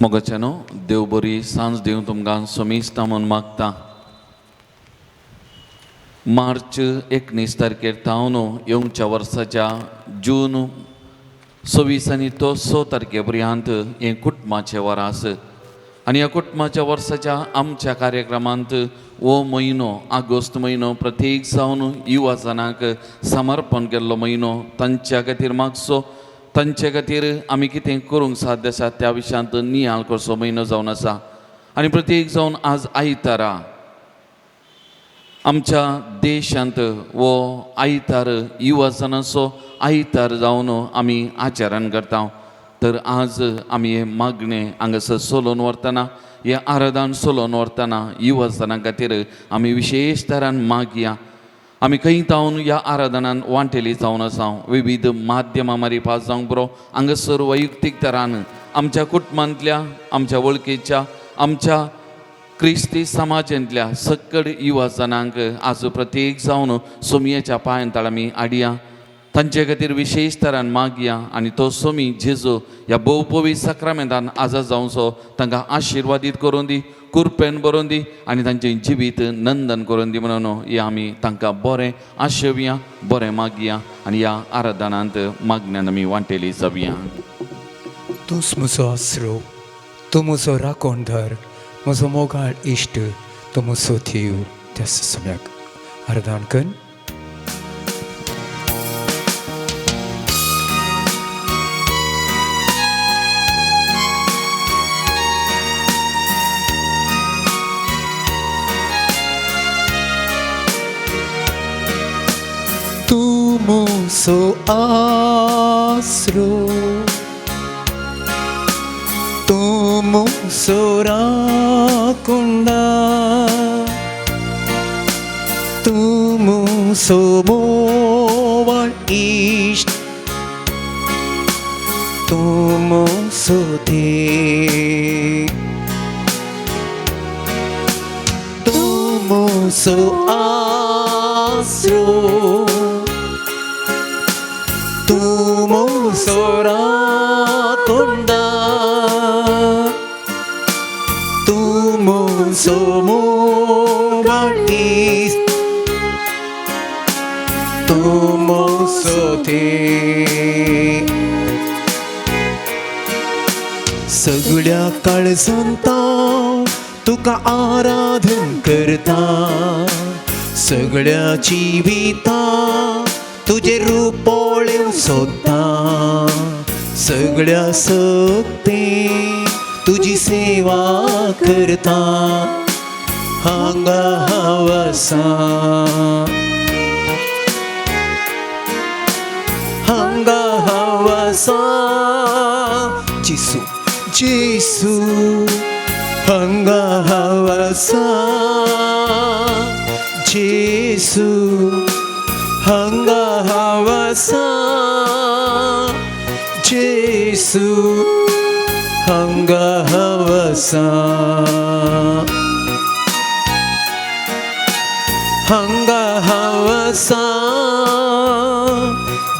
मोगाच्यानो देव बरी सांज दिवं तुमकां समिस्ता म्हूण मागता. मार्च 19 तारखेर तावन येवच्या वर्साच्या जून 26 आनी तो 6 तारखे पर्यंत हें कुटुंबाचें वर्स आनी ह्या कुटुंबाच्या वर्साच्या आमच्या कार्यक्रमांत हो म्हयनो ऑगस्ट म्हयनो प्रत्येक जावन युवा जणांक समर्पण केल्लो म्हयनो तांच्या खातीर मागचो तांचे खातीर आमी कितें करूंक साध्य आसा त्या विशयांत नियाळ करचो म्हयनो जावन आसा. आनी प्रत्येक जावन आज आयतारा आमच्या देशांत हो आयतार युवा जणांचो आयतार जावन आमी आचरण करता. तर आज आमी हें मागणें हांगासर चलोवन व्हरतना हें आराधन चलोवन व्हरतना युवा जणां खातीर आमी विशेश तरान मागया. आमी खंय जावन ह्या आराधनान वांटेली जावन आसा विविध माध्यमां मारिफात जावंक बरो हांगासर वैयक्तीक तरान आमच्या कुटुंबांतल्या आमच्या वळखीच्या आमच्या क्रिस्ती समाजांतल्या सकड युवा जणांक आज प्रत्येक जावन सोमयेच्या पांयां आमी हाडया तांचे खातीर विशेश तरान मागया आनी तो सोमी जेजू ह्या भोवपवी साक्रामेंतान आजा जावचो तांकां आशिर्वादीत करून दी कुरपेन बरोवन दी आनी तांचें जिवीत नंदन करून दी म्हणून हे आमी तांकां बरें आशेवया बरें मागया आनी ह्या आराधनांत मागण्यान आमी वांटेली जावया. तूंच म्हजो आसरो, तूं म्हजो राखणदार, म्हजो मोगाळ इश्ट, तूं म्हजो देव. त्या सम्याक आराधन कर. तूं म्हजो आसरो, तूं म्हजो राखणदार, तूं म्हजो मोगाळ इश्ट, तूं म्हजो देव. तूं म्हजो आसरो, तूं म्हजो राखणदार, तूं म्हजो मोगाळ इश्ट, तूं म्हजो देव. सगळ्या काळजांत तुका आराधन करता, सगळ्या जिविता तुजें रूप पळोवंक सोदता, सगळ्या सक्ते तुजी सेवा करता. हांगा हांव आसा, हांगा हांव आसा, जेजू जेजू हांगा हांव आसा, जेजू हांगा हांव आसा, जेजू हांगा हांव आसा, हांगा हांव आसा,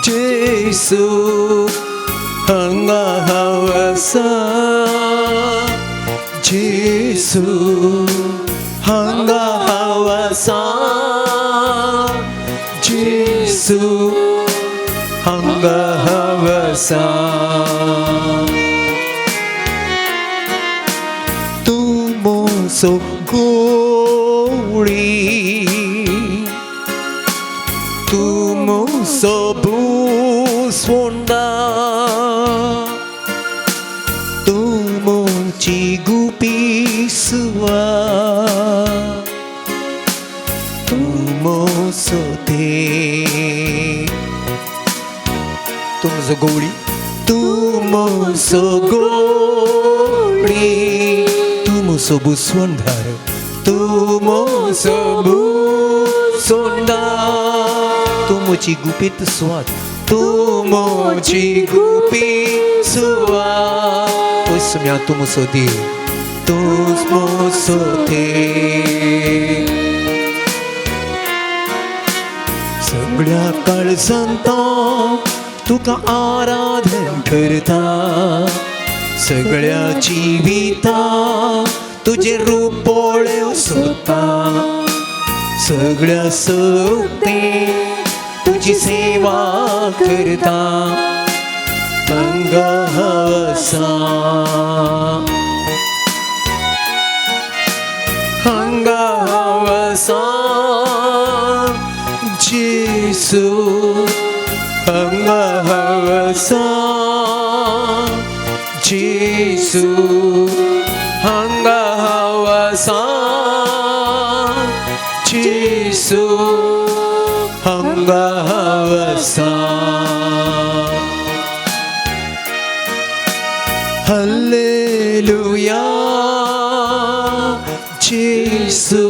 जेजू हांगा हांव आसा, जेजू हांगा हांव आसा, जेजू हांगा हांव आसा. तूं म्हजो गोळी, तूं म्हजो भुसवंडा, तूं म्हजी गुपी सुवा, तूं म्हजो देव. तूं म्हजो गोळी, तूं म्हजो गोळी, तूं म्हजो भुसवंडार, तूं म्हजो भुसवंडार, तूं म्हजी गुपीत सुवात, तूं म्हजी गुपीत सुवात. ओ सम्या तूं म्हजो देव, तूं म्हजो देव. सगळ्या काळजांत तुका आराधन करता, सगळ्या जिविता तुजें रूप पळोवंक सोदता सगळ्या सकते तुजी सेवा करता हांगा आसा हांगा आसा जेसू हांगा आसा जेसू हांगा आसा जेसू हांगा आसा. Hallelujah, Jesu.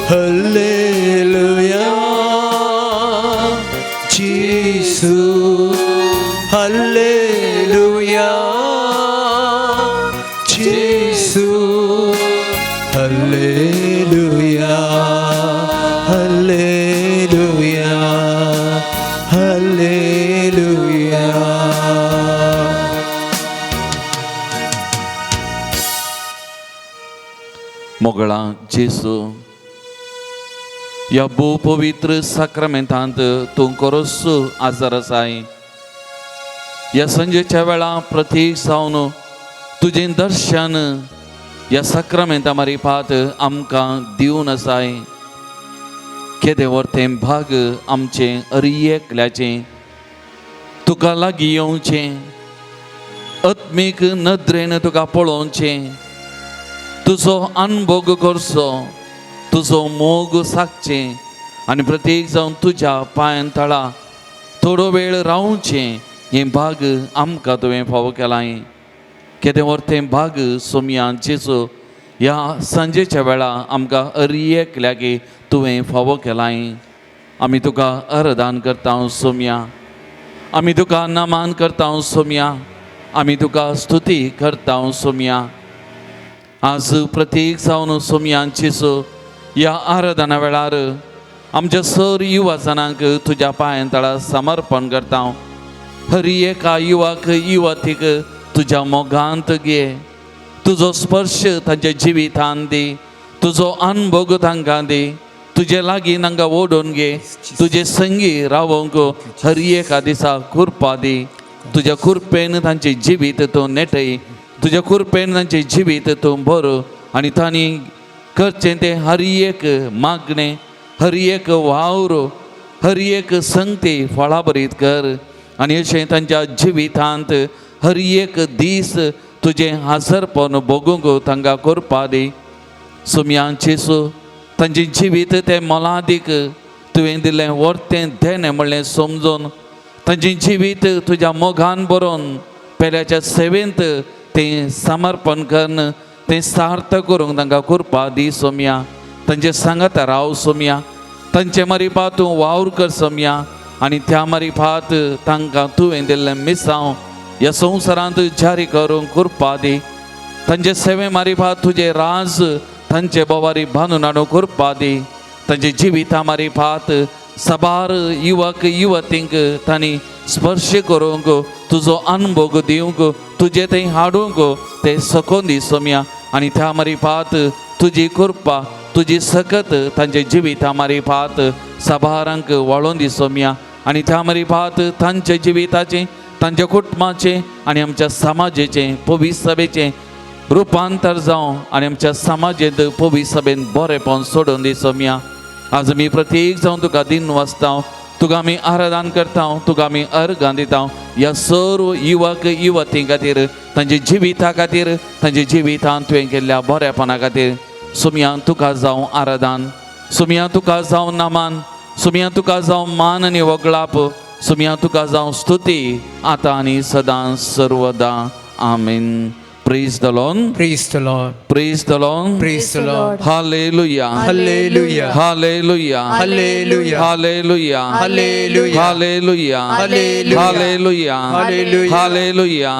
Hallelujah, Jesu. Hallelujah, Jesu. Hallelujah, Hallelujah, Hallelujah. मोगळा जेसू, ह्या भोव पवित्र साक्रामेंतांत तूं खरोच आजार आसाय. ह्या संजेच्या वेळा प्रतीक जावन तुजें दर्शन ह्या साक्रामेंता मारिफात आमकां दिवन आसाय. केदें व्हर भाग आमचें अरी एकल्याचें तुका लागीं येवचें, आत्मीक नदरेन तुका पळोवचें, तुजो अनभोग करचो, तुजो मोग सागचें आनी प्रत्येक जावन तुज्या पांयान तळा थोडो वेळ रावचें. हें भाग आमकां तुवें फावो केलां. केदें व्हर तें भाग सोमया जेजू, ह्या सांजेच्या वेळा आमकां अरी एकल्याक तुवें फावो केलां. आमी तुका अर्दान करता सोमया, आमी तुका नमान करता सोमया, आमी तुका स्तुती करता सोमया. आज प्रत्येक जावन सोमयान जेजू, ह्या आराधना वेळार आमच्या सर युवा जाणांक तुज्या पांयां तळा समर्पण करता. हरी एका युवाक युवतीक तुज्या मोगांत घे, तुजो स्पर्श तांच्या जिवितान दी, तुजो अनभोग तांकां दी, तुजे लागीं तांकां ओडून घे, तुजे संगी रावोंक हर एका दिसा कृपा दी. तुज्या कृपेन तांचें जिवीत तूं नेटय, तुज्या कृपेन तांचें जिवीत तूं बरो आनी तांणी करचें तें हर एक मागणें, हर एक वावर, हर एक संगती फळाभरीत कर आनी अशें तांच्या जिवितांत हर एक दीस तुजें हाजरपण भोगूंक तांकां करपा दी. सोमयान जेजू, तांचें जिवीत तें मोलादीक तुवें दिलें वर्तें देणें म्हणलें समजून तांचें जिवीत तुज्या मोगान बरोवन पेल्याच्या सेवेंत तें समर्पण करून तें सार्थ करूंक तांकां कृपा दी सोमया. तांचे सांगाता राव सोमया, तांचे मारिफात तूं वावर कर सोमया आनी त्या मारिफात तांकां तुवें दिल्लें मिसांव ह्या संवसारांत जारी करूंक कृपा दी. तांचे सेवे मारिफात तुजें राज तांचे बोवारी बांदून हाडूंक कृपा दी. तांचे जिविता मारिफात साबार युवक युवतींक तांणी स्पर्श करूंक, तुजो अनभोग दिवंक, तुजे थंय हाडूंक ते सकून दी सोमया आनी त्या मारिफात तुजी कृपा, तुजी सकत तांचे जिविता मारिफात साबारांक वाळोवन दी सोमया आनी त्या मारिफात तांच्या जिविताचें, तांच्या कुटुंबाचें आनी आमच्या समाजेचें पवित्र सभेचें रुपांतर जावं आनी आमच्या समाजेंत पवित्र सभेन बरेपण सोडून दी सोमया. आज आमी प्रत्येक जावन तुका दिन वाचता, तुका आमी आराधन करता, तुका आमी अर्गां दिता. ह्या सर्व युवक युवतीं खातीर, तांच्या जिविता खातीर, तांच्या जिवितांत तुवें केल्ल्या बरेपणा खातीर सोमया तुका जावं आराधन, सोमया तुका जावं नमान, सोमया तुका जावं मान आनी वगळाप, सोमया तुका जावं स्तुती आतां आनी सदां सर्वदा. आमीन. Praise the Lord. Praise the Lord. Praise the Lord. Praise the Lord. Hallelujah. Hallelujah. Hallelujah. Hallelujah. Hallelujah. Hallelujah. Hallelujah. Hallelujah. Hallelujah. Hallelujah. Hallelujah.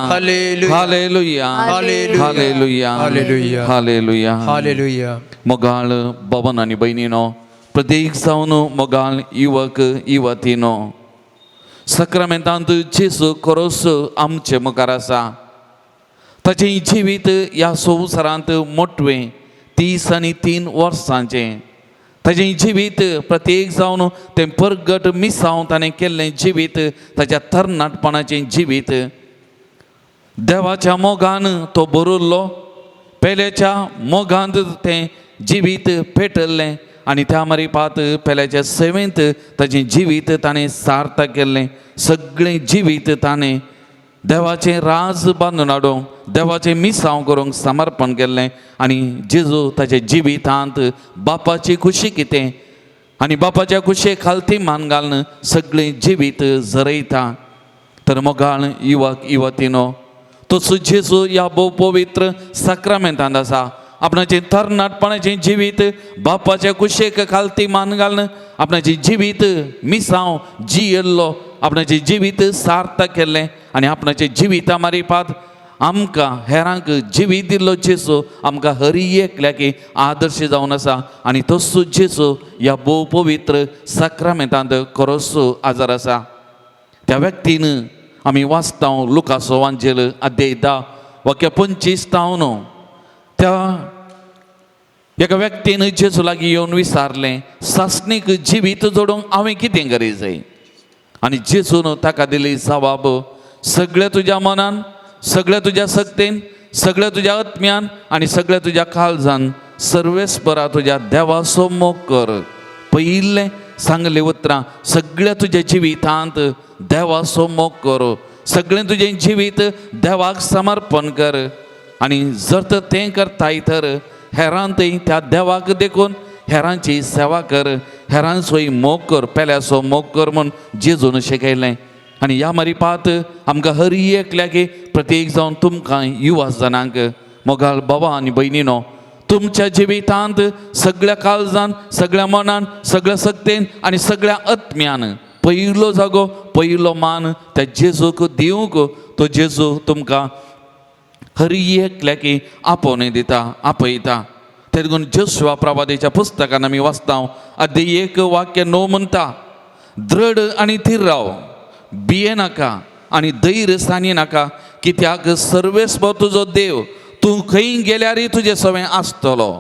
Hallelujah. Hallelujah. Hallelujah. Hallelujah. Hallelujah. Hallelujah. Hallelujah. मोगाळ भवन आनी भयणीनो, प्रत्येक जावन मोगाळ युवक युवतीनो, सक्रामेंतांत जेजू खरोच आमचे मुखार आसा. ताचें जिवीत ह्या संवसारांत मोटवें 33 वर्सांचें. ताचें जिवीत प्रत्येक जावन तें परगट मिसांव ताणें केल्लें जिवीत, ताच्या तरणाटपणाचें जिवीत देवाच्या मोगान तो बरयल्लो, पेल्याच्या मोगांत तें जिवीत पेटल्लें आनी त्या मारिपात पेल्याच्या सेवेंत ताचें जिवीत ताणें सार्थक केल्लें. सगळें जिवीत ताणें देवाचें राज बांदून हाडूंक, देवाचें मिसांव करूंक समर्पण केल्लें. आनी जेजू ताच्या जिवितांत बापाची खुशी कितें आनी बापाच्या खुशे खालती मान घालून सगळें जिवीत झरयता. तर मोगाळ युवक युवतीनो, तसो जेजू ह्या भोव पवित्र साक्रामेंतांत आसा. आपणाचें तरणाटपणाचें जिवीत बापाच्या कुशेक खालती मान घालून आपणाचें जिवीत मिसांव जियेल्लो, आपणाचें जिवीत सार्थक केल्लें आनी आपणाचें जिविता मारिपात आमकां हेरांक जिवीत दिल्लो जेजू आमकां हरी एकल्याक आदर्श जावन आसा. आनी तसो जेजू ह्या भोव पवित्र साक्रामेंतांत खरोसो आजार आसा. त्या व्यक्तीन आमी वाचता लुकासो वांजेल अध्याय 10 वाक्य 25 तावन त्या एका व्यक्तीन जेजू लागीं येवन विचारलें, सासणीक जिवीत जोडूंक हांवें कितें करी जाय? आनी जेजून ताका दिली जबाब, सगळ्या तुज्या मनान, सगळ्या तुज्या सक्तेन, सगळ्या तुज्या आत्म्यान आनी सगळ्या तुज्या काळजान सर्वेस्परा तुज्या देवाचो मोग कर. पयिल्लें सांगलें उतरां, सगळ्या तुज्या जिवितांत देवाचो मोग कर, सगळें तुजें जिवीत देवाक समर्पण कर. आनी जर तर तें करताय तर हेरांतय त्या देवाक देखून हेरांची सेवा कर, हेरांचोय मोग कर, पेल्याचो मोग कर म्हूण जेजून शिकयलें. आनी ह्या मारिपात आमकां हर एकल्याक प्रत्येक जावन तुमकां युवा जाणांक मोगाळ बाबा आनी भयणीनो, तुमच्या जिवितांत सगळ्या काळजान, सगळ्या मनान, सगळ्या सक्तेन आनी सगळ्या आत्म्यान पयलो जागो, पयलो मान त्या जेजूक दिवंक तो जेजू तुमकां हर एकल्याक आपोवणें दिता, आपयता. ते देखून जोशुआ प्रवादेच्या पुस्तकान आमी वाचता अध्याय 1 वाक्य 9 म्हणटा, दृढ आनी थीर राव, भिये नाका आनी धैर्य सांगी नाका, कित्याक सर्वेस्पर तुजो देव तूं खंय गेल्यारय तुजे सवें आसतलो.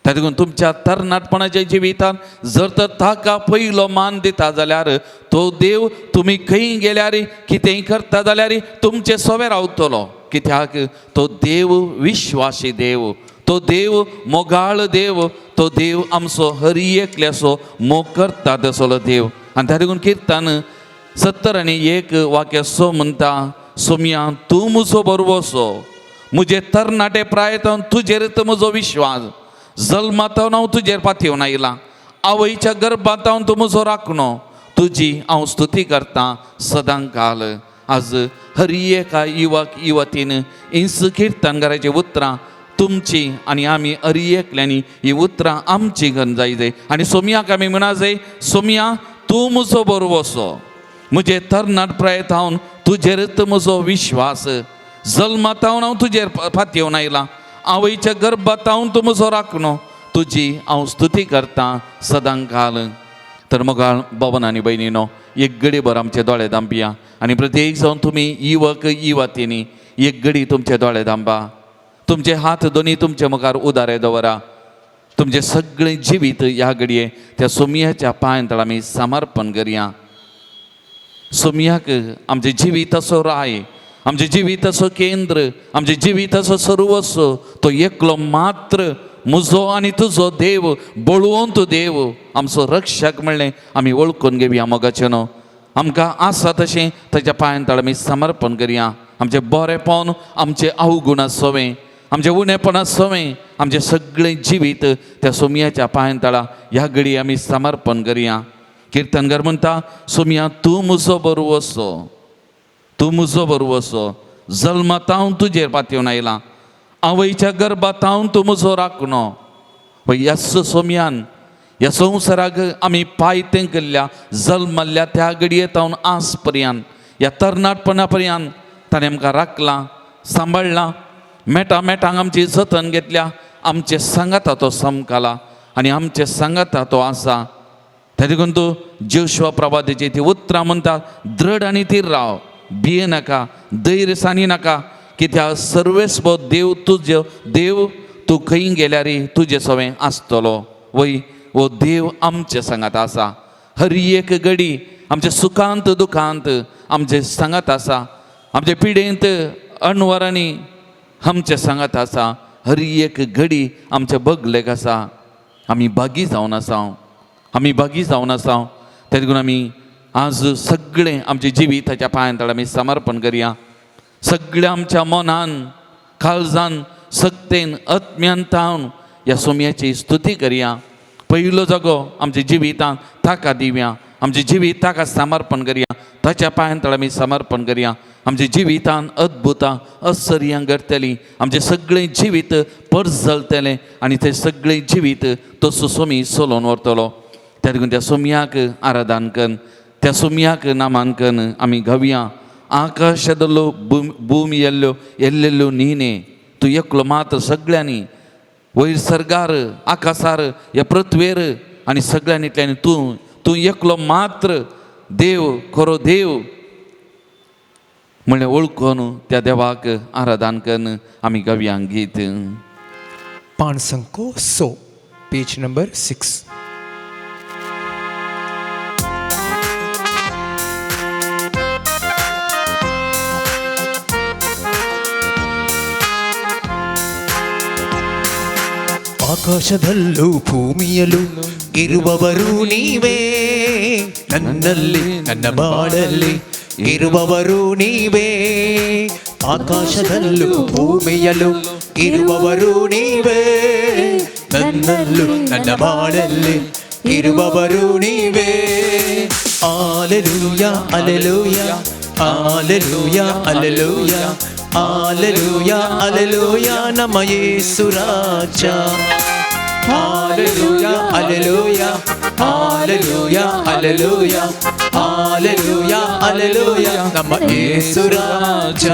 त्या देखून तुमच्या तरणाटपणाच्या जिवितांत जर तर ताका पयलो मान दिता जाल्यार तो देव तुमी खंय गेल्यार कितेंय करता जाल्यार तुमचे सवें रावतलो. कित्याक तो देव विश्वासी देव, तो देव मोगाळ देव, तो देव आमचो हरी एकल्याचो मोग करता तसलो देव. आनी त्या देखून किर्तन 71 वाक्य 6 म्हणटा, सोमया तूं म्हजो बरवसो, म्हजे तरणाटे प्रायतान तुजेर तर म्हजो विश्वास, जल्मातावन हांव तुजेर पातयेवन आयलां, आवयच्या गर्भांत तूं म्हजो राखणो, तुजी हांव स्तुती करतां सदां काल. आज हर एका युवक युवतीन इंस किर्तनकाराचीं उतरां तुमची आनी आमी हर एकल्यांनी ही उतरां आमची करून जाय जाय. आनी सोमयाक आमी म्हणा जाय, सोमया तूं म्हजो बरवसो, म्हजे तरणाट प्रायतावन तुजेरच म्हजो विश्वास, जल्मातावन हांव तुजेर पातयेवन आयलां, आवयच्या गर्भांत तूं म्हजो राखणो, तुजी हांव स्तुती करतां सदां काल. तर मोगाळ बाबन आनी भयणीनो, एक घडीभर आमचे दोळे धांपया आनी प्रत्येक जावन तुमी युवक युवतींनी एक घडी तुमचे दोळे धांपा, तुमचे हात दोनी तुमचे मुखार उदारे दवरा, तुमचें सगळें जिवीत ह्या घडये त्या सोमयाच्या पांयांतळ आमी समर्पण करया. सोमयाक आमचें जिविताचो राय, आमचें जिविताचो केंद्र, आमचें जिविताचो सर्वस्व, तो एकलो मात्र म्हजो आनी तुजो देव, बळवंत देव, आमचो रक्षक म्हणलें आमी वळखून घेवया. मोगाचें न्हू आमकां आसा तशें ताच्या पांयांतळ आमी समर्पण करया. आमचें बरेंपण, आमचें अवगुण सवें, आमचें उणेपणा सवें, आमचें सगळें जिवीत त्या सोमयाच्या पांयांतळा ह्या घडी आमी समर्पण करया. किर्तनकार म्हणटा, सोमया तूं म्हजो बरवसो, तूं म्हजो बरवसो, जल्मातावन तुजेर पातयेवन आयलां, आवयच्या गर्भांत तूं म्हजो राखणो. ह्या सोमयान ह्या संवसाराक आमी पांय तेंकल्ल्या जल्मल्ल्या त्या घडये तावन आज पर्यंत ह्या तरणाटपणा पर्यंत ताणें आमकां राखलां, सांबाळ्ळां, मेटा मेटांक आमची जतन घेतल्या, आमचे सांगाता तो समकाला आनी आमचे सांगाता तो आसा. त्या देखून तूं जोशुआ प्रभातेची ती उतरां म्हणटा, दृढ आनी थीर राव, भिये नाका, धैर्य सांगी नाका, कित्याक सर्वेस्पो देव तुजो देव, तूं खंय गेल्यार तुजे सवें आसतलो. वय हो देव आमचे सांगात आसा, हर एक घडी आमच्या सुखांत दुखांत आमचे सांगात आसा, आमचे पिडेंत अणवरांनी आमचे सांगात आसा, हर एक घडी आमचे बगलेक आसा. आमी भागी जावन आसा, आमी भागी जावन आसा. तेका लागून आमी आज सगळें आमच्या जिविताच्या पांयां तळा आमी समर्पण करया. सगळ्या आमच्या मनान काळजान सक्तेन आत्म्यांतावन ह्या सोम्याची स्तुती करया. पयलो जागो आमच्या जिवितांत ताका दिवया, आमचें जिवीत ताका समर्पण करया, ताच्या पांयां तळा आमी समर्पण करया. आमच्या जिवितान अद्भुतां असर्यां घडटलीं, आमचें सगळें जिवीत परजलतलें आनी तें सगळें जिवीत तो सोमी चलोवन व्हरतलो. त्या देखून त्या सोमयाक आराधन कन्न, त्या सोमयाक नामांकन आमी गावया. आकाशादलो भूम येल्ल्यो येल्लेल्यो न्ही तूं एकलो मात्र सगळ्यांनी वयर सर्गार आकासार ह्या पृथ्वेर आनी सगळ्यांनी तूं तूं एकलो मात्र देव, खरो देव म्हणलें वळखून त्या देवाक आराधन कन्न आमी गावया गीत. पाणसंको 100, पेज नंबर 6. ಆಕಾಶದಲ್ಲೂ ಭೂಮಿಯಲ್ಲೂ ಇರುವವರು ನೀವೇ, ನನ್ನಲ್ಲಿ ನನ್ನ ಬಾಳಲ್ಲಿ ಇರುವವರು ನೀವೇ. ಆಕಾಶದಲ್ಲೂ ಭೂಮಿಯಲ್ಲೂ ಇರುವವರು ನೀವೇ, ನನ್ನಲ್ಲೂ ನನ್ನ ಬಾಳಲ್ಲಿ ಇರುವವರು ನೀವೇ. Alleluia alleluia alleluia alleluia alleluia alleluia ನಮ್ಮ ಯೇಸು ರಾಜ. Alleluia alleluia alleluia alleluia alleluia alleluia ನಮ್ಮ ಯೇಸು ರಾಜ.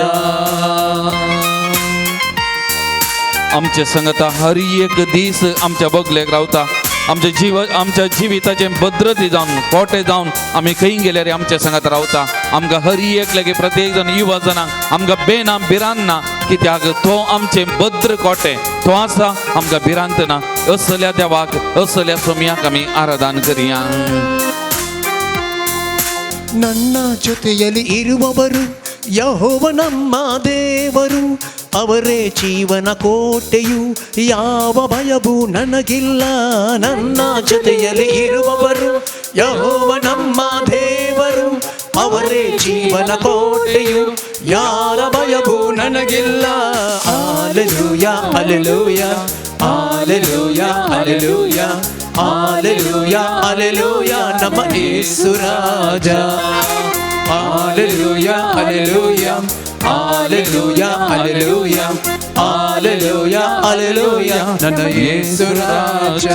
आमचे संगता हर एक दीस आमच्या बगलेक रावता, आमच्या जीव आमच्या जिविताचें भद्रती जावन कोटे जावन आमी खंय गेल्यार आमच्या संगात रावता. आमकां हर एक लागी प्रत्येक जण युवा जाणांक आमकां बेना भिरांत ना, कित्याक तो आमचें भद्र कोटे, तो आसा आमकां भिरांत ना. असल्या देवाक असल्या सोमयाक आमी आराधन करया. ನನ್ನ ಜೊತೆಯಲ್ಲಿ ಇರುವವರು ಯೆಹೋವ ನಮ್ಮ ದೇವರು, ಅವರೇ ಜೀವನ ಕೋಟೆಯು, ಯಾವ ಭಯವೂ ನನಗಿಲ್ಲ. ನನ್ನ ಜೊತೆಯಲ್ಲಿ ಇರುವವರು ಯೆಹೋವ ನಮ್ಮ ದೇವರು, ಅವರೇ ಜೀವನ ಕೋಟೆಯು, ಯಾರ ಭಯವೂ ನನಗಿಲ್ಲ. Alleluia alleluia alleluia alleluia alleluia alleluia ನಮ್ಮ ಯೇಸು ರಾಜ. Alleluia alleluia alleluia alleluia alleluia alleluia ನನ್ನ ಯೇಸು ರಾಜ.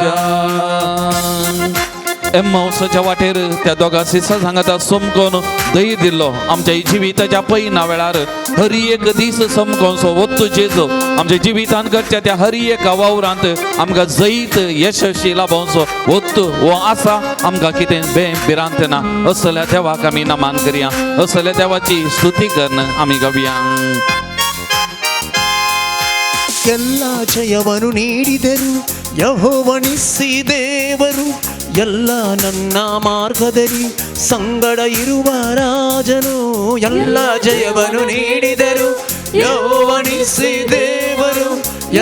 एम्मावसाच्या वाटेर त्या दोगां सिसा सांगाता समकोन दही दिल्लो आमच्या जिविताच्या पयना वेळार हर एक दीस समकोन सो वत्तू जेजो आमच्या जिवितांत करच्या त्या हर एका वावरांत आमकां जैत यशस्वी लाभोवचो वत्तू हो आसा. आमकां कितें बे भिरांत ना. असल्या देवाक आमी नमान करया, असल्या देवाची स्तुती करून आमी गावया. ಎಲ್ಲ ಜಯವನ್ನು ನೀಡಿದರು ಯೆಹೋವನಿಸ್ಸಿ ದೇವರು, ಎಲ್ಲ ನನ್ನ ಮಾರ್ಗದಲ್ಲಿ ಸಂಗಡ ಇರುವ ರಾಜನು. ಎಲ್ಲ ಜಯವನ್ನು ನೀಡಿದರು ಯೆಹೋವನಿಸ್ಸಿ ದೇವರು,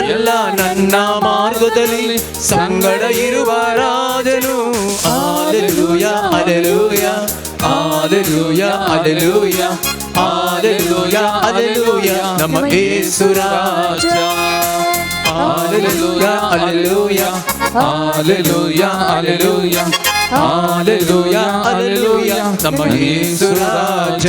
ಎಲ್ಲ ನನ್ನ ಮಾರ್ಗದಲ್ಲಿ ಸಂಗಡ ಇರುವ ರಾಜನು. Alleluia alleluia alleluia alleluia alleluia alleluia ನಮ್ಮ ಯೇಸು ರಾಜ. Alleluia alleluia alleluia alleluia alleluia alleluia ನಮ್ಮ ಯೇಸು ರಾಜ.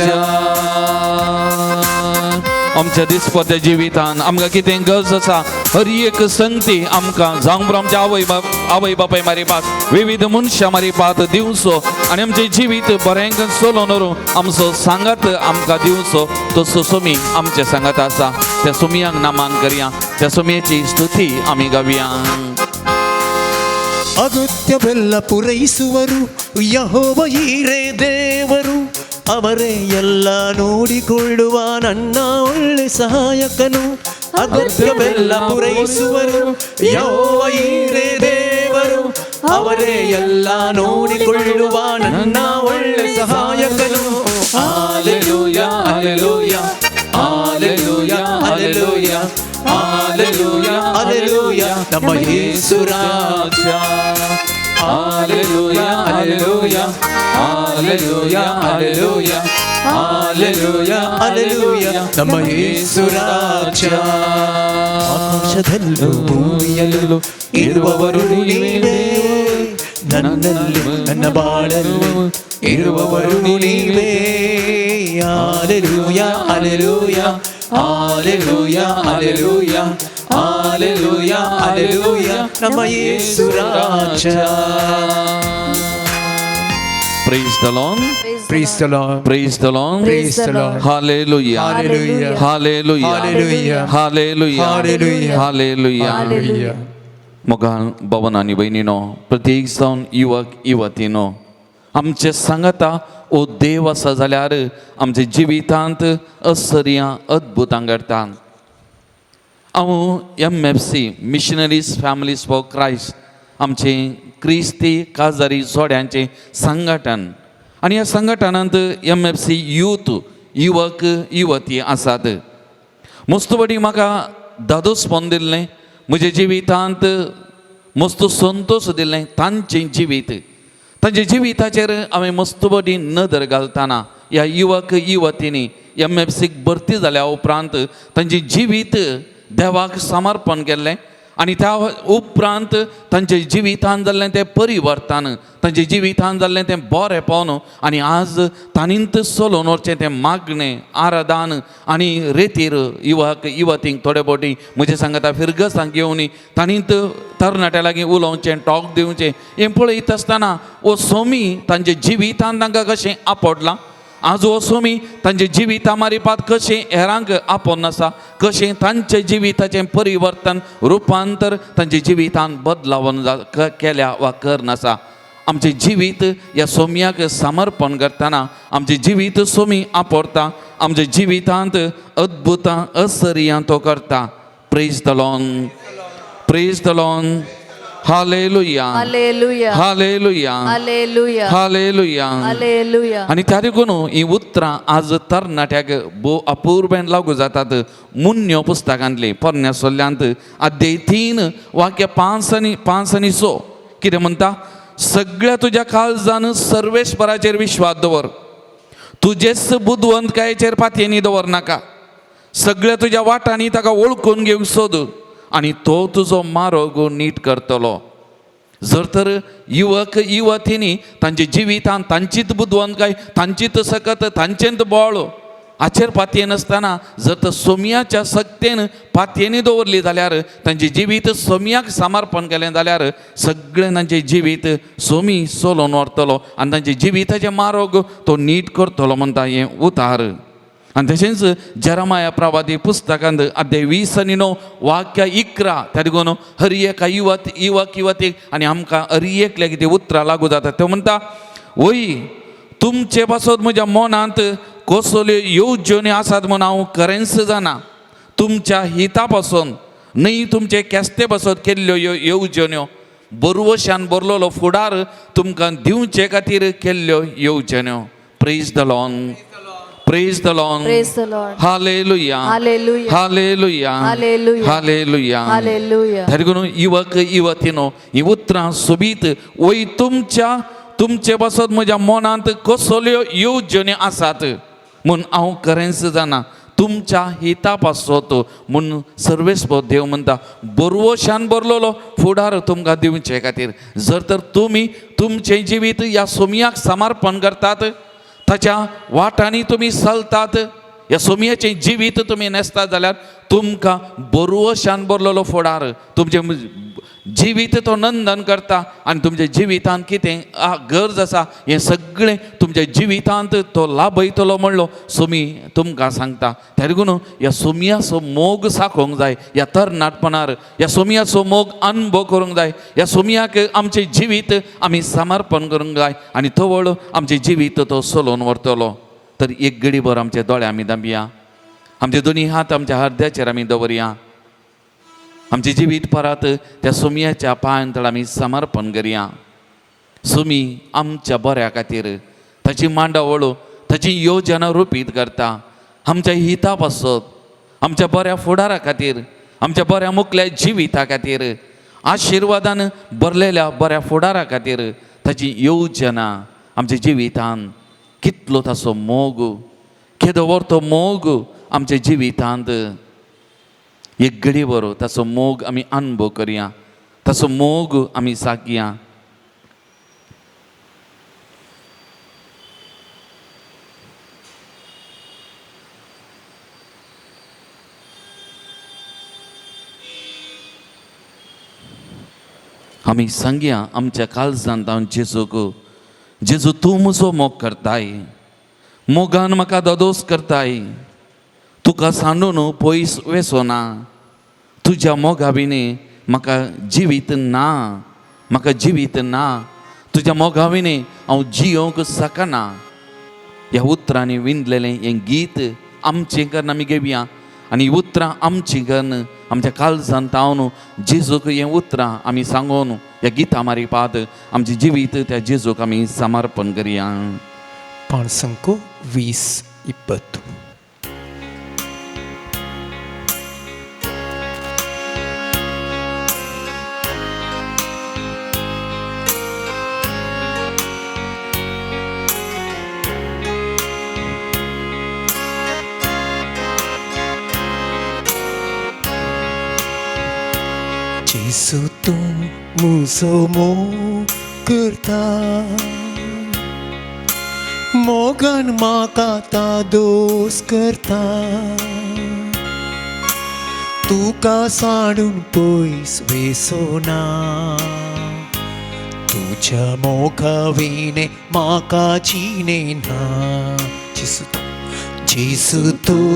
आमच्या दिसपट्या जिवितान आमकां कितें गरज आसा हर एक संगती आमकां जावं बरो आमच्या आवय बाप आवय बापाय मारिपात विविध मनशां मारिपात दिवचो आनी आमचें जिवीत बरें चलोवन व्हरूं आमचो सांगात आमकां दिवचो. तसो सोमी आमचे सांगात आसा. त्या सोमयांक नामान करया, त्या सोमयेची स्तुती आमी गावया. ಅಗತ್ಯವೆಲ್ಲ ಪೂರೈಸುವರು ಯೆಹೋವ ಈರೇ ದೇವರು, ಅವರೇ ಎಲ್ಲ ನೋಡಿಕೊಳ್ಳುವ ನನ್ನ ಒಳ್ಳೆ ಸಹಾಯಕನು. ಅಗತ್ಯವೆಲ್ಲ ಪೂರೈಸುವರು ಯೆಹೋವ ಈರೇ ದೇವರು. ಅವರೇ ಎಲ್ಲ ನೋಡಿಕೊಳ್ಳುವ ನನ್ನ ಒಳ್ಳೆ ಸಹಾಯಕನು. Hallelujah, hallelujah, hallelujah, hallelujah, hallelujah, hallelujah, ನಮ್ಮ ಯೇಸು ರಾಜ. Hallelujah, hallelujah, hallelujah, hallelujah, hallelujah, hallelujah, ನಮ್ಮ ಯೇಸು ರಾಜ. ಆಕಾಶದಲ್ಲೂ ಭೂಮಿಯಲ್ಲೂ ಇರುವವರು ನೀವೇ. ನನ್ನಲ್ಲಿ, ನನ್ನ ಬಾಳಲ್ಲಿ ಇರುವವರು ನೀವೇ. Hallelujah, hallelujah, hallelujah, hallelujah, hallelujah, hallelujah, ನಮ್ಮ ಯೇಸು ರಾಜ. Praise the Lord. Praise the Lord. Praise the Lord. Praise the Lord. Hallelujah. Hallelujah. Hallelujah. Hallelujah. Hallelujah. Hallelujah. Hallelujah. Hallelujah. मोगाळ भवन आनी भयणीनो, प्रत्येक जावन युवक युवतीनो, आमचे सांगाता ओ देव आसा जाल्यार आमच्या जिवितांत असर्यां अद्भुतां घडटा. हांव MFC, Missionaries Families for Christ, आमचें क्रिस्ती काजारी जोड्यांचें संघटन आनी ह्या संघटनांत MFC youth, युवक युवती आसात. मस्तबडी म्हाका दादोसपण दिल्लें, म्हज्या जिवितांत मस्त संतोश दिल्लें. तांचें जिवीत, तांच्या जिविताचेर हांवें मस्तबडी नदर घालतना ह्या युवक युवतींनी MFCक भरती जाल्या उपरांत तांचें जिवीत देवाक समर्पण केल्लें आनी त्या उपरांत तांच्या जिवितान जाल्लें तें परिवर्तन, तांच्या जिवितान जाल्लें तें बरेंपण आनी आज ताणींत चलोवन व्हरचें तें मागणें, आराधन आनी रेतीर युवक युवतींक थोडे फावटी म्हजे सांगता फिरगसांक घेवन ताणींत तरणाट्या लागीं उलोवचें, टॉक दिवचें. हें पळयत आसतना हो सोमी तांच्या जिवितान तांकां कशें आपडलां, आज हो सोमी तांच्या जिविता मारिपात कशें हेरांक आपोवन आसा, कशें तांच्या जिविताचें परिवर्तन, रुपांतर तांच्या जिवितान बदलावन केल्या वा करनासा. आमचें जिवीत ह्या सोम्याक समर्पण करतना आमचें जिवीत सोमी आपडता, आमच्या जिवितांत अद्भुतां असर्यां तो करता. Praise the Lord. Praise the Lord. Hallelujah. Hallelujah. Hallelujah. Hallelujah. Hallelujah. Hallelujah. आनी त्या देखून ही उतरां आज तरणाट्याक भोव अपुरबेन लागू जातात. मुन्यो पुस्तकांतली, पोरण्या सोल्ल्यांत, अध्याय 3, वाक्य 5 आनी 6 कितें म्हणटा? सगळ्या तुज्या काळजान सर्वेस्पराचेर विश्वास दवर, तुजेच बुदवंतकायेचेर पातयेनी दवर नाका. सगळ्या तुज्या वाटांनी ताका वळखून घेवंक सोद आनी तो तुजो मार्ग नीट करतलो. जर तर युवक युवतींनी तांच्या जिवितान तांचीच बुदवंतकाय, तांचीच सकत, तांचेंत बळ हाचेर पातये नासतना जर तर सोमयाच्या सक्तेन पातयेनी दवरली जाल्यार, तांचें जिवीत सोमयाक समर्पण केलें जाल्यार, सगळें तांचें जिवीत सोमी चलोवन व्हरतलो आनी तांच्या जिविताचें मार्ग तो नीट करतलो म्हणटा हें उतार. आनी तशेंच जरमाया प्रवादी पुस्तकांत अध्याय 20 आनी 9, वाक्य 11, त्या देखून हर एका युवत युवक युवतीक आनी आमकां हर एकल्याक ती उतरां लागू जाता. त्यो म्हणटा, वय तुमचे पासत म्हज्या मनांत कसल्यो येवजण्यो आसात म्हूण हांव खरेंच जाणा. तुमच्या हिता पासून न्हय, तुमचे केस्ते पासत केल्ल्यो ह्यो येवजण्यो, बरवशान बरलोलो फुडार तुमकां दिवचे खातीर केल्ल्यो येवजण्यो. Praise the Lord. Praise the Lord. Praise the Lord. Hallelujah. Hallelujah. Hallelujah. Hallelujah. Hallelujah. Hallelujah. देखून युवक युवतीनो, ही उतरां सोबीत. वय तुमचे पासत म्हज्या मनांत कसल्यो येवजण्यो आसात म्हूण हांव खरेंच जाणा, तुमच्या हिता पासत म्हूण सर्वेस्पर देव म्हणटा, बरवशान बरलोलो फुडार तुमकां दिवचे खातीर. जर तर तुमी तुमचें जिवीत ह्या सोमयाक समर्पण करतात, ताच्या वाटांनी तुमी चलतात, ह्या सोमयाचें जिवीत तुमी न्हेसतात जाल्यार तुमकां बरवशान बरलोलो फुडार, तुमचें जिवीत तो नंदन करता आनी तुमच्या जिवितांत कितें गरज आसा हें सगळें तुमच्या जिवितांत तो लाभयतलो म्हणलो सोमी तुमकां सांगता. त्या देखून ह्या सोमयाचो मोग साकोवंक जाय. ह्या तरणाटपणार ह्या सोमयाचो मोग अनुभव करूंक जाय. ह्या सोमयाक आमचें जिवीत आमी समर्पण करूंक जाय आनी तवळ आमचें जिवीत तो चलोवन व्हरतलो. तर एक घडीभर आमचे दोळे आमी दामया, आमचे दोनी हात आमच्या हृदयाचेर आमी दवरया, आमचें जिवीत परत त्या सोमयाच्या पांयांतळ आमी समर्पण करया. सोमी आमच्या बऱ्या खातीर ताची मांडावळ, ताची योजना रुपीत करता, आमच्या हिता पासत, आमच्या बऱ्या फुडारा खातीर, आमच्या बऱ्या मुकल्या जिविता खातीर, आशिर्वादान भरलेल्या बऱ्या फुडारा खातीर ताची योजना आमच्या जिवितान. कितलो ताचो मोग, केदो व्हड तो मोग आमच्या जिवितांत. एक घडी बरो ताचो मोग आमी अनुभव करया, ताचो मोग आमी साकया. आमी सांगया आमच्या काळजांत हांव जेजूक, जेजू तूं म्हजो मोग करताय, मोगान म्हाका ददोस करताय, तुका सांडून पयस वेसोना, तुज्या मोगा विणे म्हाका जिवीत ना, म्हाका जिवीत ना, तुज्या मोगा विणे हांव जियोंक शकना. ह्या उतरांनी विंदलेलें हें गीत आमचें करून आमी घेवया आनी उतरां आमचीं करून आमच्या काळजांत तावन जेजूक हें उतरां आमी सांगून ह्या गिता मारिपात आमचें जिवीत त्या जेजूक आमी समर्पण करया. पाणसंको 20 20. जेजू तूं म्हजो मोग करता, मोगान म्हाका दोस करता, तुका साडून पयस वेसोना, तुज्या मोगा विणे म्हाका जिणें ना. जेजू जेजू तूं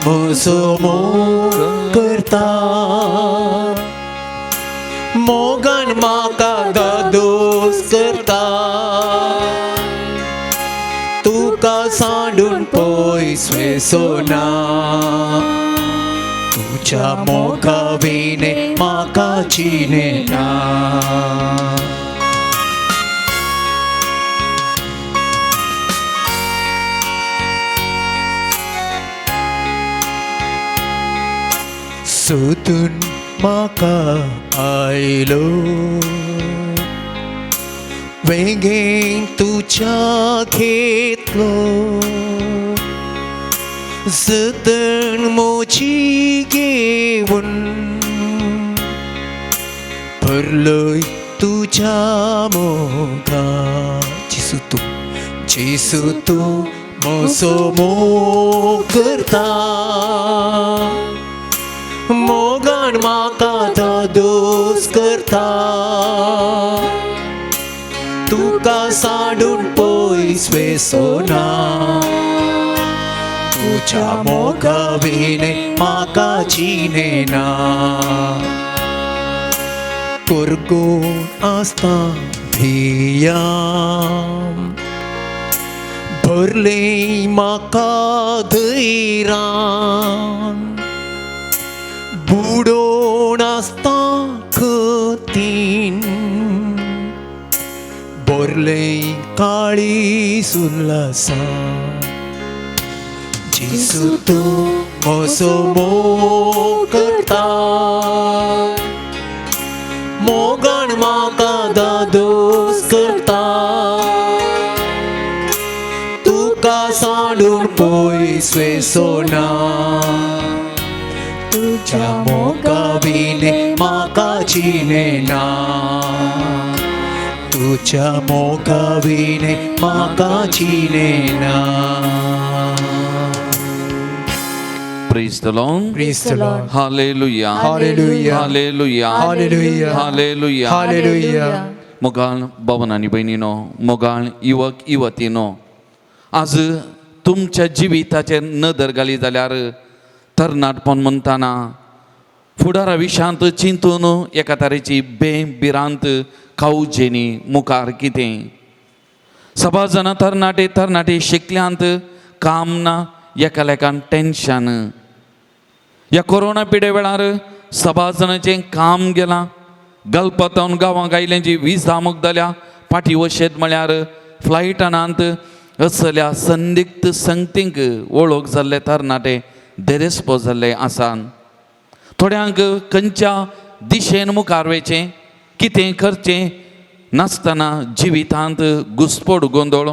म्हजो मोग करता, मोगान म्हाका दोस करता, तुका सांडून पयस वेसोना, तुज्या मोगा विणे म्हाका जिणें ना. सोदून म्हाका आयलो वेंगेन तुज्या घेतलो, जतन म्हजी घेवन भरलोय तुज्या मोगा. जेजू तूं, जेजू तूं म्हजो मोग करता, मोगान म्हाका दोस करता, तुका साडून पयस वेसोना, तुज्या मोगा विणे म्हाका जिणें ना. कोरगोन आसता भियां भरलें म्हाका धैरान, बुडोवन आसता खतीन भरलें काळी उल्हासान. जेजू तूं म्हजो मोग करता, मोगान म्हाका दोस करता, तुका सांडून पयस वेसोना, तुज्या मोगा विणे म्हाका जिणें ना, तुज्या मोगा विणे म्हाका जिणें ना. Praise the Lord. Praise the Lord. Hallelujah. Hallelujah. Hallelujah. Hallelujah. Hallelujah. Hallelujah. मोगाळ भवन आनी भयणीनो, मोगाळ युवक युवतीनो, आज तुमच्या जिविताचेर नदर घाली जाल्यार तरणाटपण म्हणटाना फुडारा विशांत चिंतून एका तरेची भिरांत कावजेनी मुखार कितें. सभा जाणां तरणाटे तरणाटे शिकल्यांत, काम ना, एकालेकान टेन्शन. ह्या कोरोना पिडे वेळार सभाजनाचें काम गेलां, गल्पतावन गांवांक आयिल्ल्यांची विजा मुगदल्या, फाटी वशेत म्हळ्यार फ्लायटानांत असल्या संदिग्ध संगतींक वळख जाल्ले तरणाटे देरेस्पो जाल्ले आसा. थोड्यांक खंयच्या दिशेन मुखार वयचें, कितें करचें नासतना जिवितांत घुस्पड गोंदळ.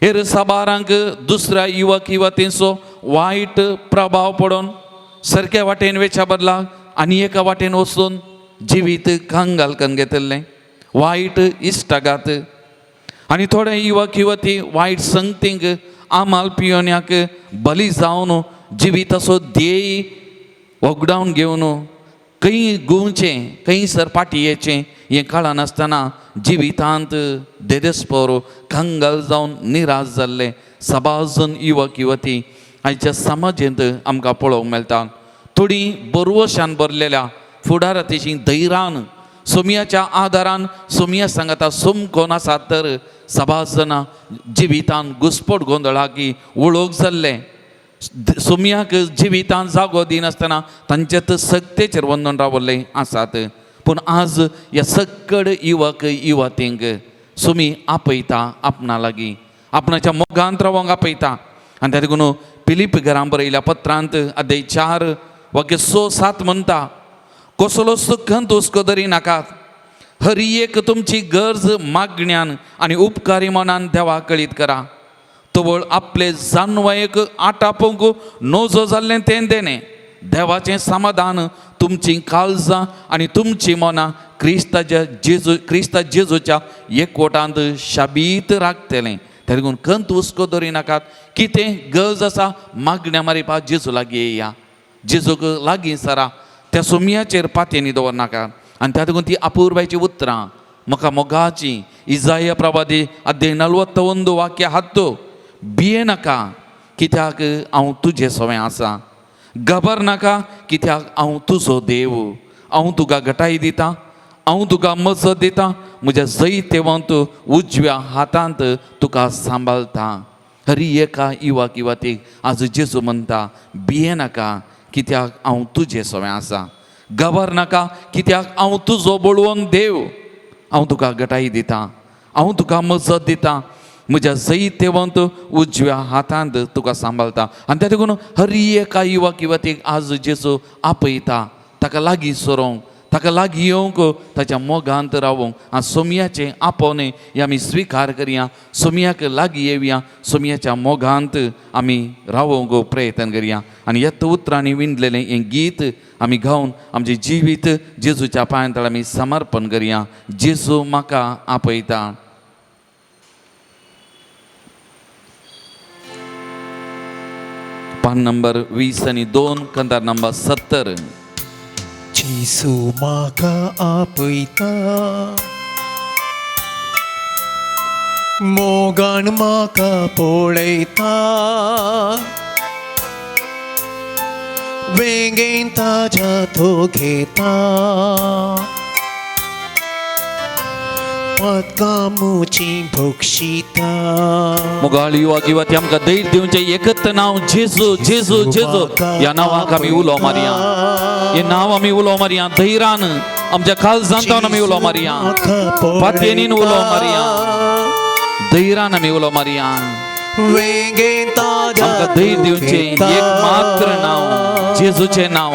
हेर साबारांक दुसऱ्या युवक युवतींचो वायट प्रभाव पडून सारक्या वाटेन वयच्या बदला आनी एका वाटेन वचून जिवीत कंगाल करून घेतिल्लें, वायट इश्टागात. आनी थोडे युवक युवती वायट संगतींक आमाल पियोन्याक बली जावन जिविताचो ध्येय वगडावन घेवन खंय गुंवचें, खंयसर फाटी येचें हें कळनासतना जिवितांत देदेस्पोर कंगाल जावन निराश जाल्ले सभाजन युवक युवती आयच्या समाजेंत आमकां पळोवंक मेळटा. थोडीं बरवशान भरलेल्या फुडाराची धैरान सोमयाच्या आदारान सोमया सांगाता सोमकोन आसात तर सभाजना जिवितान घुस्पट गोंदळाकी वळख जाल्ले सोमयाक जिवितान जागो दिनासतना तांचे सक्तेचेर वंदन रावल्ले आसात. पूण आज ह्या सक्कड युवक युवतींक सोमी आपयता आपणा लागीं, आपणाच्या मोगांत रावंक आपयता. आनी त्या देखून फिलीप घरां बरयल्या पत्रांत अध्याय 4 वाक्य 6-7 म्हणटा, कसलो सुखंत हुस्को धरी नाकात, हरी एक तुमची गरज मागण्यान आनी उपकारी मनान देवा कळीत करा. तवळ आपले जानवायक आटापूंक नजो जाल्लें तें देणें देवाचें समाधान तुमचीं काळजां आनी तुमचीं मनां क्रिस्ताच्या जेजू क्रिस्ता जेजूच्या एकवटांत शाबीत राखतलें. त्या देखून खंत हुस्को धरी नाकात, कितें गरज आसा मागण्या मारिपा जेजू लागीं येया, जेजूक लागीं सरा, त्या सोमयाचेर पातयेनी दवरनाका. आनी त्या देखून ती अपुरबायची उतरां म्हाका मोगाची इजाय प्रवादी अध्याय 41 वाक्य 10, भिये नाका कित्याक हांव तुजे सवें आसा, घबर नाका कित्याक हांव तुजो देव, हांव तुका घटाय दिता, हांव तुका मजत दिता, म्हज्या जैतेवंत उजव्या हातांत तुका सांबाळटा. हरी एका युवक युवतीक आज जेजू म्हणटा, भिये नाका कित्याक हांव तुजे सवें आसा, घबर नाका कित्याक हांव तुजो बळवंत देव, हांव तुका घटाय दिता, हांव तुका मजत दिता, म्हज्या जैतेवंत उजव्या हातांत तुका सांबाळटा. आनी त्या देखून हरी एका युवक युवतीक आज जेजू आपयता ताका लागीं सरोंक, ताका लागीं येवंक, ताच्या मोगांत रावोंक. आनी सोमयाचें आपोवणें हें आमी स्विकार करया, सोमयाक लागीं येवया, सोमयाच्या मोगांत आमी रावोंक प्रयत्न करया. आनी ह्या उतरांनी विणलेलें हें गीत आमी गावन आमचें जिवीत जेजूच्या पांयांत आमी समर्पण करया. जेजू म्हाका आपयता. पान नंबर 20 आनी 2, कंदार नंबर 70. जेजू म्हाका आपयता, मोगान म्हाका पळयता, वेंगेन ताज्या तो घेता, पदकां मुची भोगशिता. मोगाळ युवक युवती आमकां धैर्य दिवचें एकच नांव जेजू, जेजू, जेजू. ह्या नांवाक आमी उलो मारया, हें नांव आमी उलो मारया धैर्यान, आमच्या काळजांत आमी उलो मारया, पातयेनीन उलो मारया, धैर्यान आमी उलो मारया. आमकां धैर्य दिवचें एक मात्र नांव जेजूचें नांव.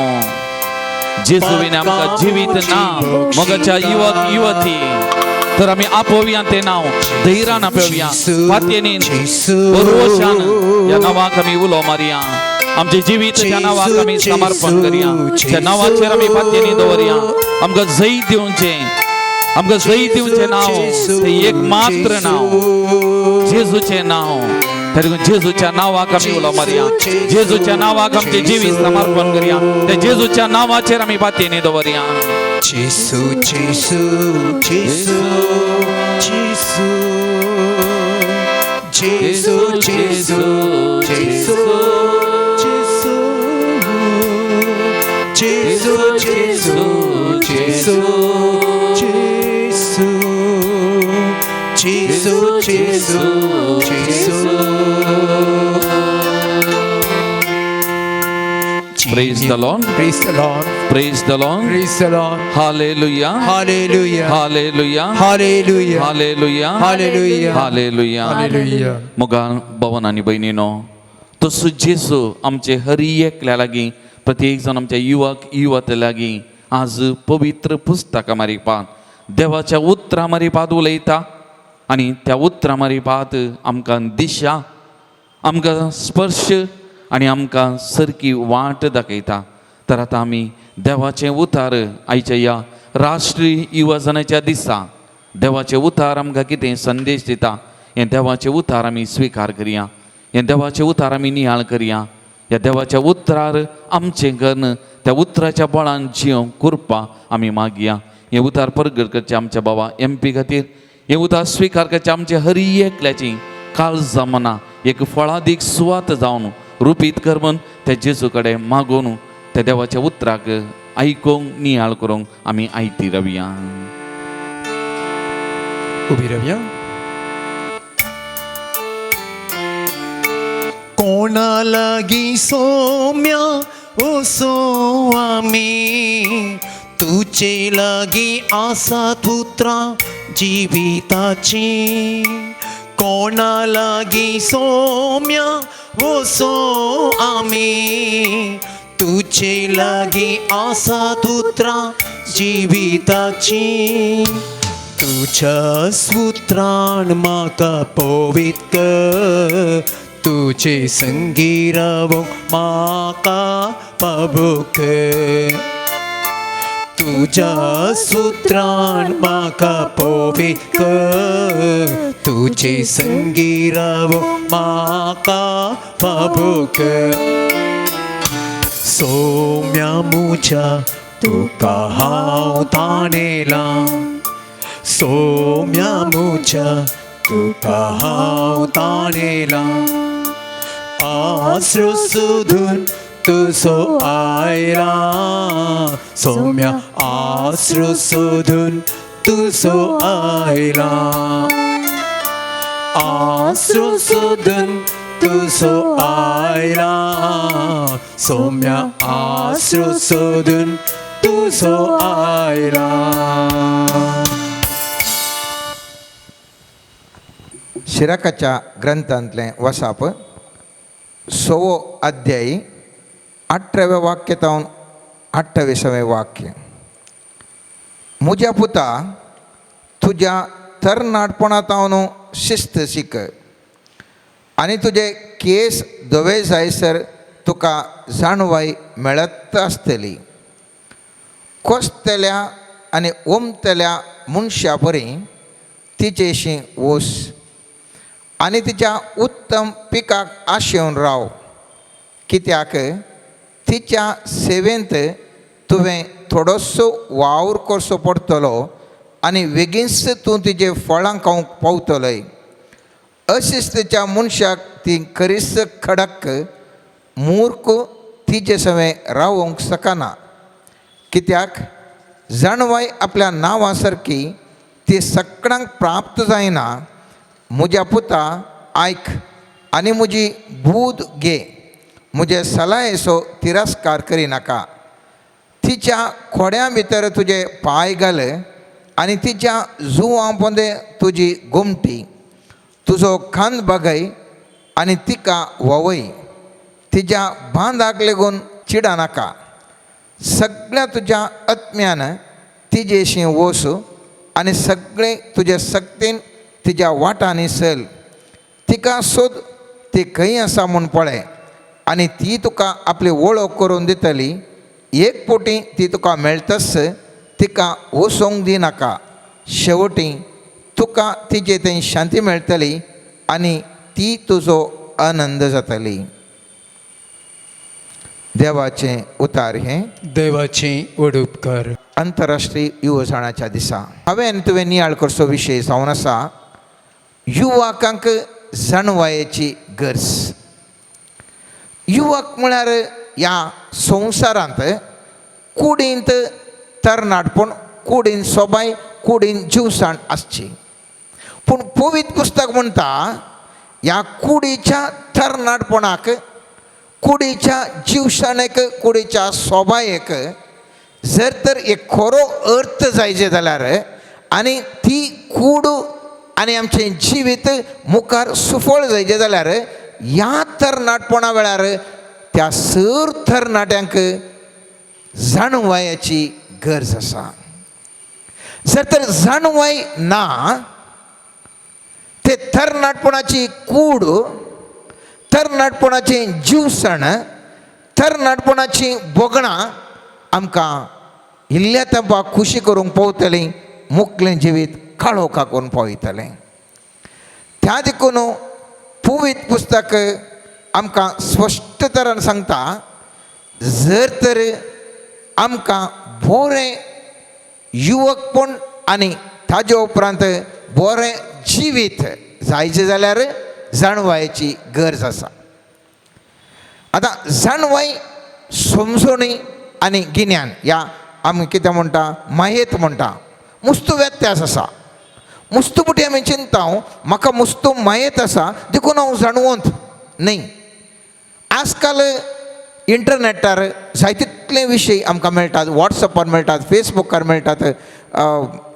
जेजू विना आमकां जिवीत ना. मोगाच्या युवक युवती तर आमी आपोवया तें नांव, धैर्यान आपोवया, पातयेनीन बरोवशान ह्या नांवाक आमी उलो मारया. आमचें जिवीत त्या नांवाक आमी समर्पण करया, त्या नांवाचेर आमी पातयेनी दवरया. आमकां जैत दिवचें, आमकां जैत दिवचें नांव तें एक मात्र नांव जेजूचें नांव. तरी जेजूच्या नांवाक आमी उलो मारया, जेजूच्या नांवाक आमचें जिवीत समर्पण करया, त्या जेजूच्या नांवाचेर आमी पातयेनी दवरया. जेजू, जेजू, जेजू, जेजू, जेजू, जेजू, जेजू, जेजू, जेजू, जेजू, जेजू, जेजू, जेजू, जेजू. Praise the Lord. Praise the Lord. Praise the Lord. Praise the Lord. Hallelujah. Hallelujah. Hallelujah. Hallelujah. Hallelujah. Hallelujah. Hallelujah. Hallelujah. मोगाळ भवन आनी भयणीनो, तसो जेजू आमचे हरी एकल्या लागीं, प्रत्येक जाण आमच्या युवक युवते लागीं आज पवित्र पुस्तकां मारिपात, देवाच्या उतरां मारिपात उलयता आनी त्या उतरां मारिपात आमकां दिशा, आमकां स्पर्श आनी आमकां सारकी वाट दाखयता. तर आतां आमी देवाचें उतार आयच्या ह्या राष्ट्रीय युवजनाच्या दिसा देवाचें उतार आमकां कितें संदेश दिता हें देवाचें उतार आमी स्विकार करया, हें देवाचें उतार आमी नियाळ करया. ह्या देवाच्या उतरार आमचें कन्न त्या उतराच्या बळान जियोंक कृपा आमी मागया. हें उतार परगट करचें आमच्या बाबा एम पी खातीर, हें उतार स्विकार करचें आमचे हरी एकल्याची काळजां मनां एक फळादीक सुवात जावन रुपीत कर म्हूण त्या जेजू कडेन मागून त्या देवाच्या उतराक आयकूंक नियाळ करूंक आमी आयती रावया. उबी रावया. कोणा लागीं सोम्या वसो आमी, तुजे लागीं आसात उतरां जिविताचीं. कोणा लागीं सोम्या वसो आमी, तुजे लागीं आसात उतरां जिविताचीं. तुज्या सुत्रान म्हाका पवित्र कर, तुजे संगी रावोंक म्हाका पावोक. तुज्या सुत्रान म्हाका पवित्र कर, तुजे संगी रावोंक म्हाका पावोक. सोम्या मुज्या तुका हांव ताणेलां, सोम्या मुज्या तुका हांव ताणेलां. आसरो सोदून तुजो आयला, सोम्या आसरो सोदून तुजो आयला. आसरो सोदून तुजो आयला, सोम्या आसरो सोदून तुजो आयला. शिराकाच्या ग्रंथांतलें वसाप 6वो अध्यायी 18व्या वाक्य तावन 28वें वाक्य. म्हज्या पुता, तुज्या तरणाटपणा तावन शिस्त शिक आनी तुजे केस धवे जायसर तुका जाणवाय मेळत आसतली. कोसतल्या आनी ओमतल्या मनशा परी तिचेशी वस आनी तिच्या उत्तम पिकाक आशेवन राव, कित्याक तिच्या सेवेंत तुवें थोडोसो वावर करचो पडटलो आनी बेगीनच तूं तिजे फळां खावंक पावतलोय. अशिस्तीच्या मनशाक ती खरीच खडक, मूर्ख तिचे सवें रावोंक शकना, कित्याक जाणवाय आपल्या नांवा सारकी ती सगळ्यांक प्राप्त जायना. म्हज्या पुता, आयक आनी म्हजी बूद घे, म्हजे सलायेचो तिरस्कार करिनाका. तिच्या खोड्यां भितर तुजे पांय घाल आनी तिच्या जुवां पोंदे तुजी गोमटी. तुजो खांद बागय आनी तिका व्हांवय, तिच्या बांदाक लेगून चिडनाका. सगळ्या तुज्या आत्म्यान तिजेशी वस आनी सगळे तुजे सक्तीन तिज्या वाटांनी चल. तिका सोद, ती खंय आसा म्हूण पळय आनी ती तुका आपली वळख करून दितली. एक पोटी ती तुका मेळटच तिका वसोंक दिनाका. शेवटी तुका तिजे थंय शांती मेळटली आनी ती तुजो आनंद जातली. देवाचें उतार हें. देवाचे व्हड उपकार. अंतरराष्ट्रीय युवजणाच्या दिसा हांवें आनी तुवें नियाळ करचो विशय जावन आसा युवकांक जाणवायेची गरज. युवक म्हळ्यार ह्या संवसारांत कुडींत तरणाटपण, कुडीन सोबाय, कुडीन जिवसाण आसची. पूण पवित्र पुस्तक म्हणटा ह्या कुडीच्या तरणाटपणाक कुडीच्या जिवसाणेक, कुडीच्या सोबायेक जर तर एक खरो अर्थ जायचे जाल्यार आनी ती कूड आनी आमचें जिवीत मुखार सुफळ जायचें जाल्यार ह्या तरणाटपणा वेळार त्या सर तरणाट्यांक जाणवायेची गरज आसा. जर तर जाणवाय ना ते तरणाटपणाची कूड, तरणाटपणाचें जिवसण, तरणाटपणाची भोगणां आमकां इल्ल्या तेंपाक खुशी करूंक पावतलीं, मुकलें जिवीत काळोखा करून पावयतलें. त्या देखून पुवीत पुस्तक आमकां स्पश्ट तरान सांगता, जर तर आमकां बरें युवकपण आनी ताजे उपरांत बरें जिवीत जायचें जाल्यार जाणवायेची गरज आसा. आतां जाणवाय, समजणी आनी गिन्यान ह्या आमी कितें म्हणटा, मायेत म्हणटा, मुस्तू व्यत्यास आसा. मुस्तू पुटी आमी चिंता म्हाका मुस्तू मायेत आसा देखून हांव जाणवंत न्हय. आजकाल इंटरनेटार जाय तितले विशय आमकां मेळटात, वॉट्सएपार मेळटात, फेसबुकार मेळटात,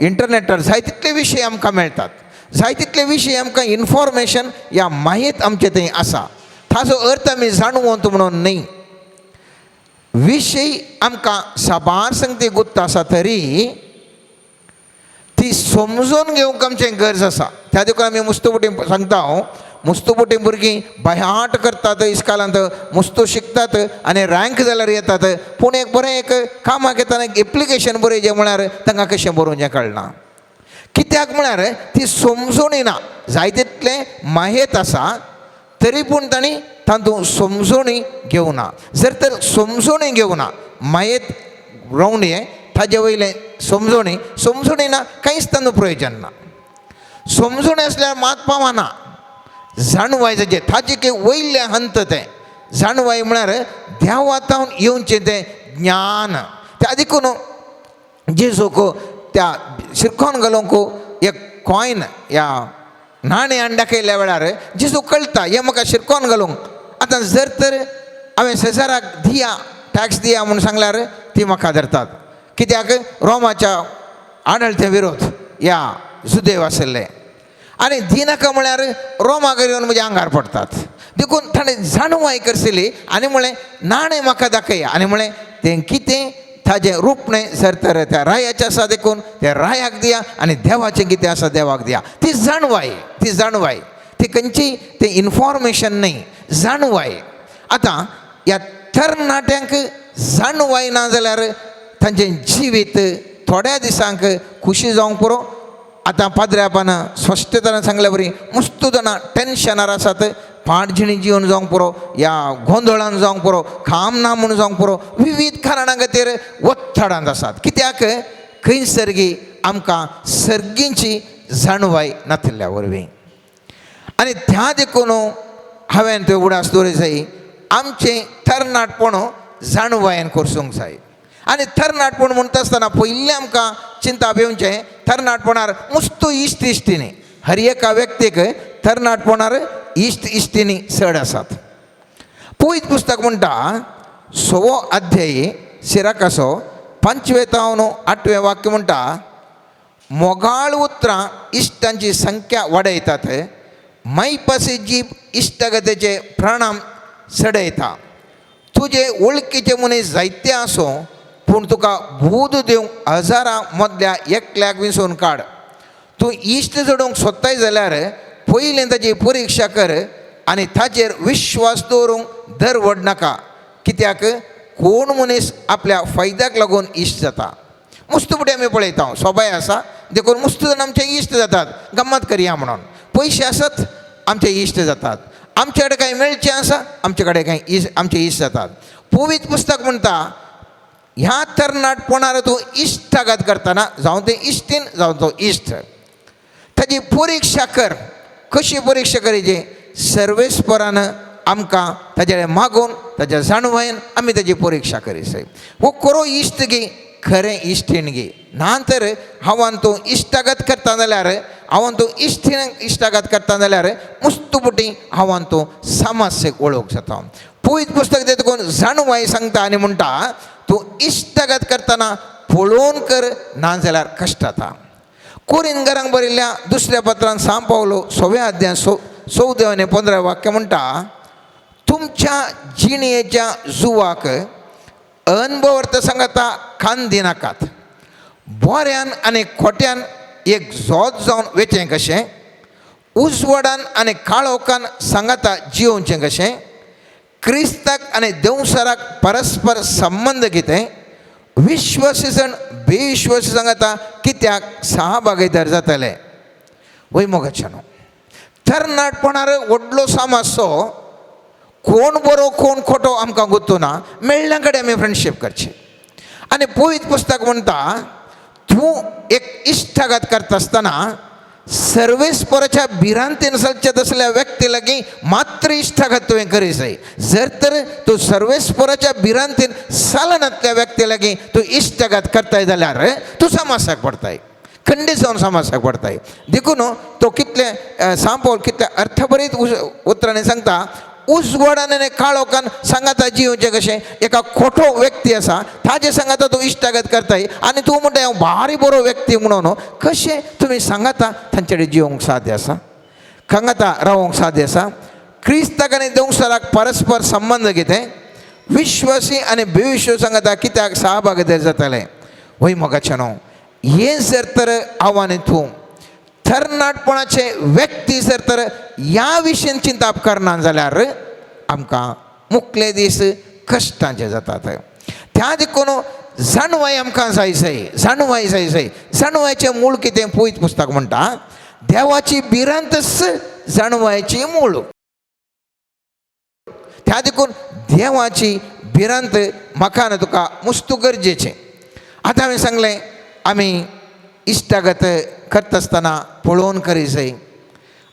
इंटरनेटार जाय तितले विशय आमकां मेळटात, जाय तितले विशय आमकां इन्फॉर्मेशन ह्या मायेत आमचे थंय आसा. ताजो अर्थ आमी जाणवंत म्हणून न्हय. विशय आमकां साबार संगती गुप्त आसा तरी ती समजून घेवंक आमचें गरज आसा. त्या देखून आमी मुस्तुपुटी सांगता हांव, मुस्तुपुटी भुरगीं बायहाट करतात, इस्कालांत मुस्तू शिकतात आनी रँक जाल्यार येतात, पूण एक बरें एक कामाक येतना एक एप्लिकेशन बरयचें म्हळ्यार तांकां कशें बरोवचें कळना. कित्याक म्हळ्यार ती समजून ना. जाय तितलें माहेत आसा तरी पूण तांणी तातूंत समजून घेवना. जर तर समजून घेवना, मायेत रावंड हें ताजे वयलें समजणी समजणी ना, कांयच तांदूळ प्रयोजन ना. समजून आसल्यार मात पावना. जाणवाय जाचें ताजे की वयलें हंत तें जाणवाय म्हळ्यार देवातावन येवचें तें ज्ञान. त्या देखून जेजूक त्या शिरकोन घालूंक एक कॉयन ह्या नाणें दाखयल्या वेळार जेजू कळटा हें म्हाका शिरकोन घालूंक. आतां जर तर हांवें शेजाराक दिया टॅक्स दिया म्हूण सांगल्यार ती म्हाका धरतात. कित्याक रोमाच्या आडळते विरोध ह्या जुदेव आशिल्ले आनी दिनाका म्हळ्यार रोमाक येवन म्हज्या आंगार पडटात. देखून ताणें जाणवाय करसली आनी म्हळें नाणें म्हाका दाखय आनी म्हळें तें कितें ताजें रुपणें जर तर त्या रायाचें आसा देखून तें रायाक दिया आनी देवाचें कितें आसा देवाक दिया. ती जाणवाय, ती जाणवाय ती खंयची तें इन्फॉर्मेशन न्हय, जाणवाय. आतां ह्या तरणाट्यांक जाणवाय ना जाल्यार तांचें जिवीत थोड्या दिसांक खुशी जावंक पुरो. आतां पाद्र्यापान स्पश्टतान सांगल्या बरी मुस्तू जाणां टेन्शनार आसात, पाटझिणी जिवन जावंक पुरो, ह्या गोंदळान जावंक पुरो, काम ना म्हूण जावंक पुरो, विवीध कारणां खातीर ओत्तडांत आसात. कित्याक खंय सर्गी आमकां सर्गींची जाणवाय नातिल्ल्या वरवीं. आनी त्या देखून हांवें त्यो उडास दवरी जाय आमचें तरणाटपण जाणवायेन करसूंक जाय. आनी तरणाटपण म्हणटा आसतना पयलीं आमकां चिंता येवचें तरणाटपणार मुस्तू इश्ट इश्टिनी, हर एका व्यक्तीक तरणाटपणार इश्ट इश्टिनी चड आसात. पवित्र पुस्तक म्हणटा 6वो अध्याय सिराकासो 5वें तावन 8वें वाक्य म्हणटा, मोगाळ उतरां इश्टांची संख्या वाडयतात, मायपासी जीब इश्टागतेचे प्राणाम चडयता. तुजे वळखीचे मनीस जायते आसूं पूण तुका बूद दिवंक हजारां मदल्या एकल्याक विंचून काड. तूं इश्ट जोडूंक सोदताय जाल्यार पयलीं ताजी परिक्षा कर आनी ताचेर विश्वास दवरूंक दरवड नाका. कित्याक कोण मनीस आपल्या फायद्याक लागून इश्ट जाता. मुस्तू फुडें आमी पळयता सोबाय आसा देखून मुस्तू जाण आमचे इश्ट जातात, गम्मत करया म्हणून. पयशे आसत आमचे इश्ट जातात, आमचे कडेन कांय मेळचें आसा आमचे कडेन कांय आमचे इश्ट जातात. पवित्र पुस्तक म्हणटा ह्या तरणाटपणार तूं इश्टागत करतना जावं तें इश्टीन जावं तो इश्ट ताजी परिक्षा कर. कशी परिक्षा करची? सर्वेस्परान आमकां ताजे मागून ताज्या जाणवायन आमी ताजी परिक्षा करी जाय. हो खरो इश्ट गी, खरें इश्टीण गी. ना तर हांवान तूं इश्टागत करता जाल्यार, हांवान तूं इश्टीण इश्टागत करता जाल्यार मुस्तुपुटी हांवान तूं समस्येक वळख जाता. पवित्र पुस्तक ते तुका जाणवाय सांगता आनी म्हणटा तूं इश्टागत करतना पळोवन कर, नाजाल्यार कश्ट जाता. कोरिंदकारांक बरयल्ल्या दुसऱ्या पत्रान सांव पावलो 6व्या अध्याय 14 आनी 15 वाक्य म्हणटा, तुमच्या जिणेच्या जुवाक अनभवर्थ सांगता कान दिनाकात, बोऱ्यान आनी खोट्यान एक जोत जावन वेचें कशें, उजवाडान आनी काळोखान सांगाता जियोवचें कशें, क्रिस्ताक आनी देंवसाराक परस्पर संबंद कितें, विश्वासी जाण बेविश्वासी सांगाता कित्याक सहभागीदार जातले. वय मोगाच्यानो, तरणाटपणार व्हडलो सामासो कोण बरो कोण खोटो आमकां गुत्तो ना, मेळ्ळ्या कडेन आमी फ्रेंडशीप करची. आनी पवित्र पुस्तक म्हणटा तूं एक इश्टागत करता आसतना सर्वेस्पराच्या भिरांतेन चलचे तसल्या व्यक्ती लागीं मात्र इश्टागत तुवें करी जाय. जर तर तूं सर्वेस्पराच्या भिरांतेन चलनातल्या व्यक्ती लागीं तूं इश्टागत करताय जाल्यार तूं समासाक पडताय, खंडीत जावन समासाक पडताय. देखून तो कितले सांपोल कितले अर्थभरीत उतरांनी सांगता, उजवाडान आनी काळोखान सांगाता जियोवचें कशें. एका खोटो व्यक्ती आसा ताजे सांगाता तूं इश्टागत करताय आनी तूं म्हणटा हांव भारी बरो व्यक्ती म्हणून, कशें तुमी सांगाता तांचे कडेन जियोवंक साध्य आसा, सांगाता रावोंक साध्य आसा. क्रिस्ताक आनी देंवसाराक परस्पर संबंद कितें, विश्वासी आनी बेविश्वासी सांगाता कित्याक सहभागीदार जातले. वय मोगाच्यानो, हें जर तर आव्हान तूं तरणाटपणाचे व्यक्ती जर तर ह्या विशयन चिंताप करना जाल्यार आमकां मुखले दीस कश्टांचे जातात. त्या देखून जाणवाय आमकां जाय जाय, जाणवाय जाय जाय. जाणवायचें मूळ कितें, पवित्र पुस्तक म्हणटा देवाची भिरांतच जाणवायची मूळ. त्या देखून देवाची भिरांत म्हाका आनी तुका मुस्तू गरजेचें. आतां हांवें सांगलें आमी इश्टागत करता आसतना पळोवन करी जाय,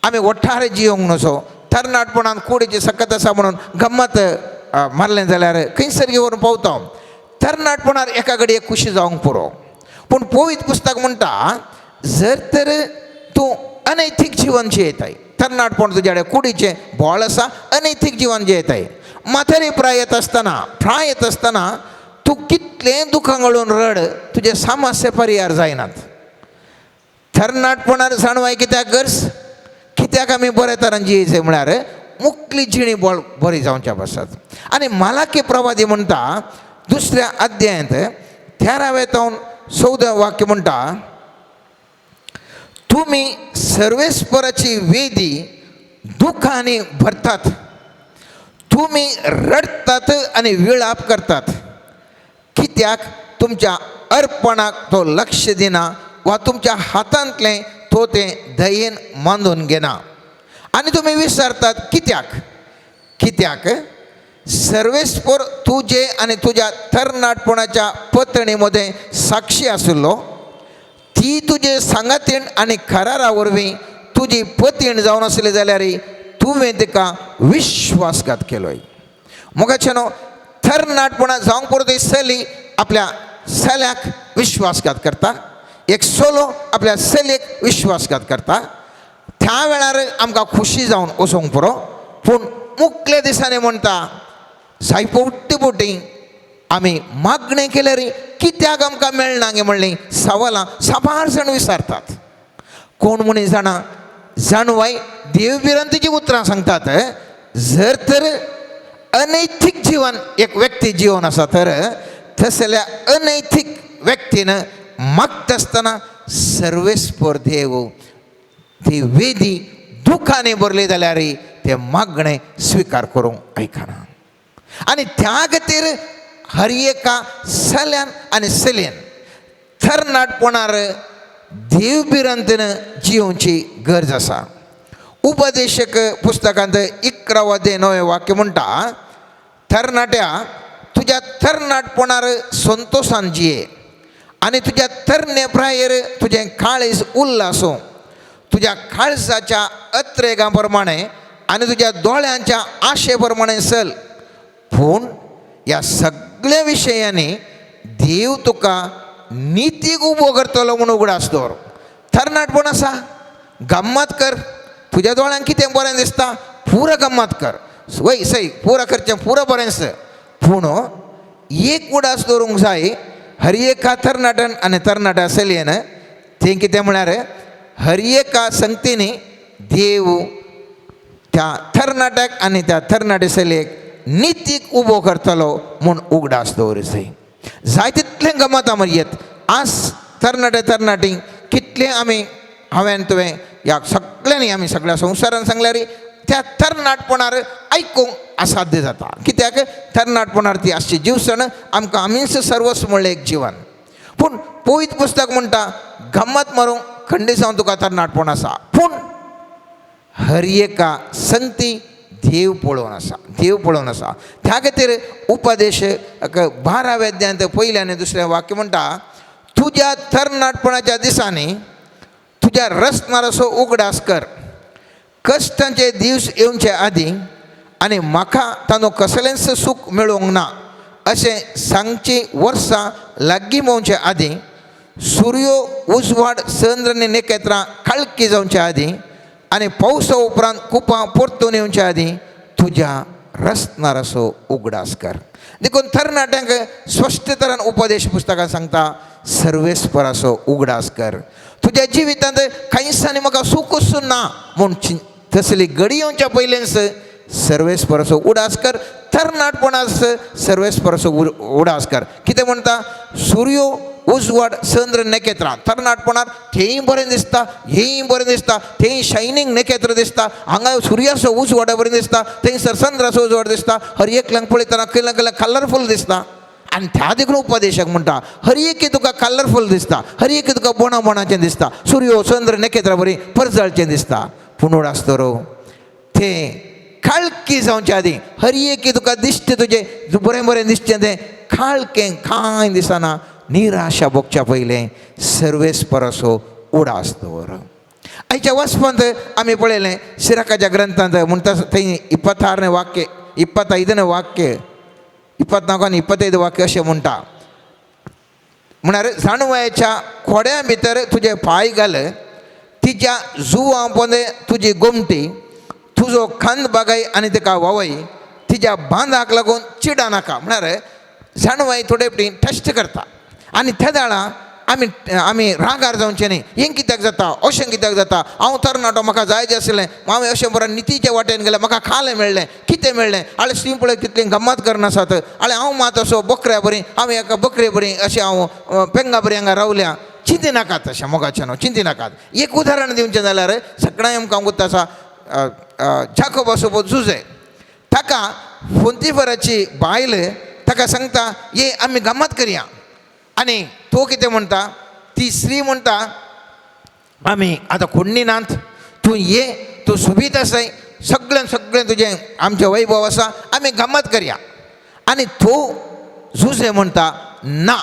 आमी ओठार जियोंक नजो. तरणाटपणान कुडीची सकत आसा म्हणून गम्मत मारलें जाल्यार खंयसर व्हरून पावता. तरणाटपणार एका घडये खुशी जावंक पुरो, पूण पवित्र पुस्तक म्हणटा जर तर तूं अनैतीक जिवन जियेताय, तरणाटपण तुज्या कडेन कुडीचें बोळ आसा, अनैतीक जिवन जियेताय, म्हातारी प्राय येता आसतना, प्राय येता आसतना तूं कितलें दुखां गळून रड, तुजें सामास्य परिहार जायनात. तरणाटपणार जाणवाय कित्याक गरज, कित्याक आमी बरे तरान जियेचें म्हळ्यार मुकली जिणी बळ बरी जावच्या पासत. आनी मालाकी प्रवादी म्हणटा दुसऱ्या अध्यायांत 13 तावन 14 वाक्य म्हणटा, तुमी सर्वेस्पराची वेदी दुखांनी भरतात, तुमी रडटात आनी विळाप करतात, कित्याक तुमच्या अर्पणाक तो लक्ष दिना वा तुमच्या हातांतलें तो तें दयेन मानून घेना. आनी तुमी विसरतात कित्याक, कित्याक सर्वेस्पर तुजे आनी तुज्या तरणाटपणाच्या पत्नी मदें साक्षी आशिल्लो, ती तुजे सांगातीण आनी करारा वरवीं तुजी पतीण जावन आसली जाल्यार तुवें तिका विश्वासघात केलोय. मोगाचे न्हू, तरणाटपणा जावंक पुरो ती चली आपल्या चल्याक विश्वासघात करता, एक चलो आपल्या चलयेक विश्वासघात करता. त्या वेळार आमकां खुशी जावन वचोंक पुरो, पूण मुखल्या दिसांनी म्हणटा जाय पोटी पोटी आमी मागणें केल्यार कित्याक आमकां मेळना गे म्हणली सवालां साबार जाण विचारतात. कोण मनीस जाणा जाणवाय देवभिरांतीची उतरां सांगतात. जर तर अनैतीक जिवन एक व्यक्ती जिवन आसा तर तसल्या अनैतीक व्यक्तीन मागता आसतना सर्वेस्पर देव ती वेदी दुखाने भरली जाल्यार ते मागणें स्विकार करूंक आयकना. आनी त्या खातीर हर एका चल्यान आनी चलयेन तरणाटपणार देवभिरांतीन जियोवची गरज आसा. उपदेशक पुस्तकांत 11 9 वाक्य म्हणटा, तरणाट्या तुज्या तरणाटपणार संतोशान जिये आनी तुज्या तरणे प्रायेर तुजें काळीज उल्लासूं, तुज्या काळजाच्या अत्रेगा प्रमाणे आनी तुज्या दोळ्यांच्या आशे प्रमाणे चल, पूण ह्या सगळ्या विशयांनी देव तुका नितीक उबो करतलो म्हूण उगडास दवर. तरणाटपण आसा, गम्मत कर, तुज्या दोळ्यांक कितें बरें दिसता पुरो गम्मत कर, वय सय पुरा करचें पुरा बरेंच. पूण एक उडास दवरूंक जाय हर एका तरणाट्यान आनी तरणाट्या चलयेन. तें कितें म्हळ्यार हर एका संगतीनी देव त्या तरणाट्याक आनी त्या तरणाटे चलयेक नितीक उबो करतलो म्हूण उगडास दवर जाय. जाय तितलें गमत आमी येत आज तरणाटे तरणाटी कितलें आमी हांवें तुवें ह्या सगळ्यांनी आमी सगळ्या संवसारान सांगल्यार त्या तरणाटपणार आयकूंक असाध्य जाता. कित्याक तरणाटपणार ती आसची जीवसण आमकां आमीच सर्वस्व म्हणलें एक जिवन. पूण पवित्र पुस्तक म्हणटा गम्मत मारूंक खंडीसांव तुका तरणाटपण आसा, पूण हर एका संगती देव पळोवन आसा, देव पळोवन आसा. त्या खातीर उपदेश 12व्या अध्यायांत पयलें आनी दुसरें वाक्य म्हणटा तुज्या तरणाटपणाच्या दिसांनी तुज्या रसणाराचो उगडास कर, कश्टांचे दीस येवचे आदीं आनी म्हाका तांदो कसलेंच सूख मेळूंक ना अशें सांगची वर्सां लागीं पावचे आदीं, सुर्यो उजवाड चंद्र आनी नखेत्रां काळखी जावचे आदीं आनी पावसा उपरांत कुपां परतून येवचे आदीं तुज्या रसणाराचो उगडास कर. देखून तरणाट्यांक स्पश्ट तरान उपदेश पुस्तकां सांगता सर्वेस्पराचो उगडास कर. तुज्या जिवितांत कांयच आनी म्हाका सूख ना म्हूण तसली घडी येवच्या पयलींच सर्वेस्पराचो उडास कर. तरणाटपणास सर्वेस्पराचो उडास कर. कितें म्हणटा सुर्यो उजवाड चंद्र नखेत्रां तरणाटपणार थंय बरें दिसता, हेंय बरें दिसता, थंय शायनींग नखेत्र दिसता, हांगा सुर्याचो उजवाडा बरें दिसता, थंयसर चंद्राचो उजवाड दिसता, हर एकल्यांक पळयतना कसलें कसलें कलरफूल दिसता. आनी त्या देखून उपदेशक म्हणटा हर एक तुका कलरफूल दिसता, हर एक तुका बोणा बोणाचें दिसता, सुर्यो चंद्र नखेत्रां बरी परजळचें दिसता. पूण उडास दवर तें काळखी जावचे आदीं हर एक तुका दिश्ट तुजें बरें बरें दिसचें तें काळखें कांय दिसना, निराशा भोगच्या पयलें सर्वेस्पराचो उडास दवर. आयच्या वाचपांत आमी पळयलें सिराकाच्या ग्रंथांत म्हणटा थंय 26 वाक्य 25 वाक्य 24 आनी 25 वाक्य अशें म्हणटा म्हळ्यार जाणवयाच्या खोड्या भितर तुजे पांय घाल, तिच्या जुवां पोंदे तुजी गोमटी, तुजो खांद बागाय आनी तिका वावय, तिच्या बांदाक लागून चिडा नाका. म्हळ्यार जाणवय थोडे फावटी टेस्ट करता आनी त्या वेळार आमी आमी रागार जावचें न्ही, हें कित्याक जाता अशें कित्याक जाता, हांव तरणाटो म्हाका जाय जें आसलें हांवें अशें बरें नितीच्या वाटेन गेलें म्हाका खालें मेळ्ळें कितें मेळ्ळें, आळे ती पळय कितली गम्मत करनासात, आळे हांव मात असो बकऱ्या बरी हांव एका बकरे बरी अशें हांव पेंगा बरी हांगा रावल्या. चिंती नाकात अशें मोगाचें न्हू चिंती नाकात. एक उदाहरण दिवचें जाल्यार सगळ्यांक आमकां गोत्त आसा जाकोबा जुजे ताका फोंतीफराची बायल ताका सांगता ये आमी गम्मत करया, आनी तो कितें म्हणटा ती स्त्री म्हणटा आमी आतां कोण्णी नात, तूं ये तूं सोबीत आसाय सगळें सगळें तुजें आमचें वैभव आसा आमी गम्मत करया. आनी तो जुजे म्हणटा ना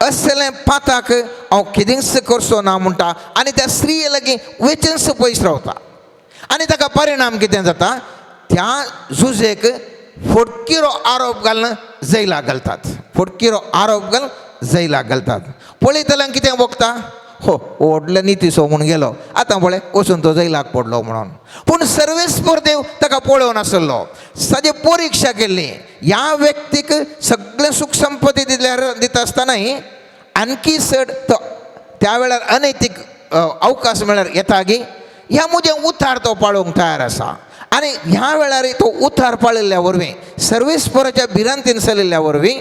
असलें पाताक हांव कितेंच करचो ना म्हणटा आनी त्या स्त्रिये लागीं वेचेंच पयस रावता. आनी ताका परिणाम कितें जाता त्या जुजेक फोटकिरो आरोप घालून जैलाक घालतात, फोटकिरो आरोप घालून जैलाक घालतात. पळयतल्यांक कितें भोगता हो व्हडलो नितीसो म्हूण गेलो आतां पळय वचून तो जैलाक पडलो म्हणून. पूण सर्वेस्पर देव ताका पळोवन आसलो, ताजी परिक्षा केल्ली. ह्या व्यक्तीक सगळें सूख संपत्ती दिल्यार दिता आसतनाय आणखी चड तो त्या वेळार अनैतीक अवकाश म्हळ्यार येता गी ह्या म्हजें उतार तो पाळोवंक तयार आसा. आनी ह्या वेळार तो उतार पाळिल्ल्या वरवीं सर्वेस्पराच्या भिरांतीन चलिल्ल्या वरवीं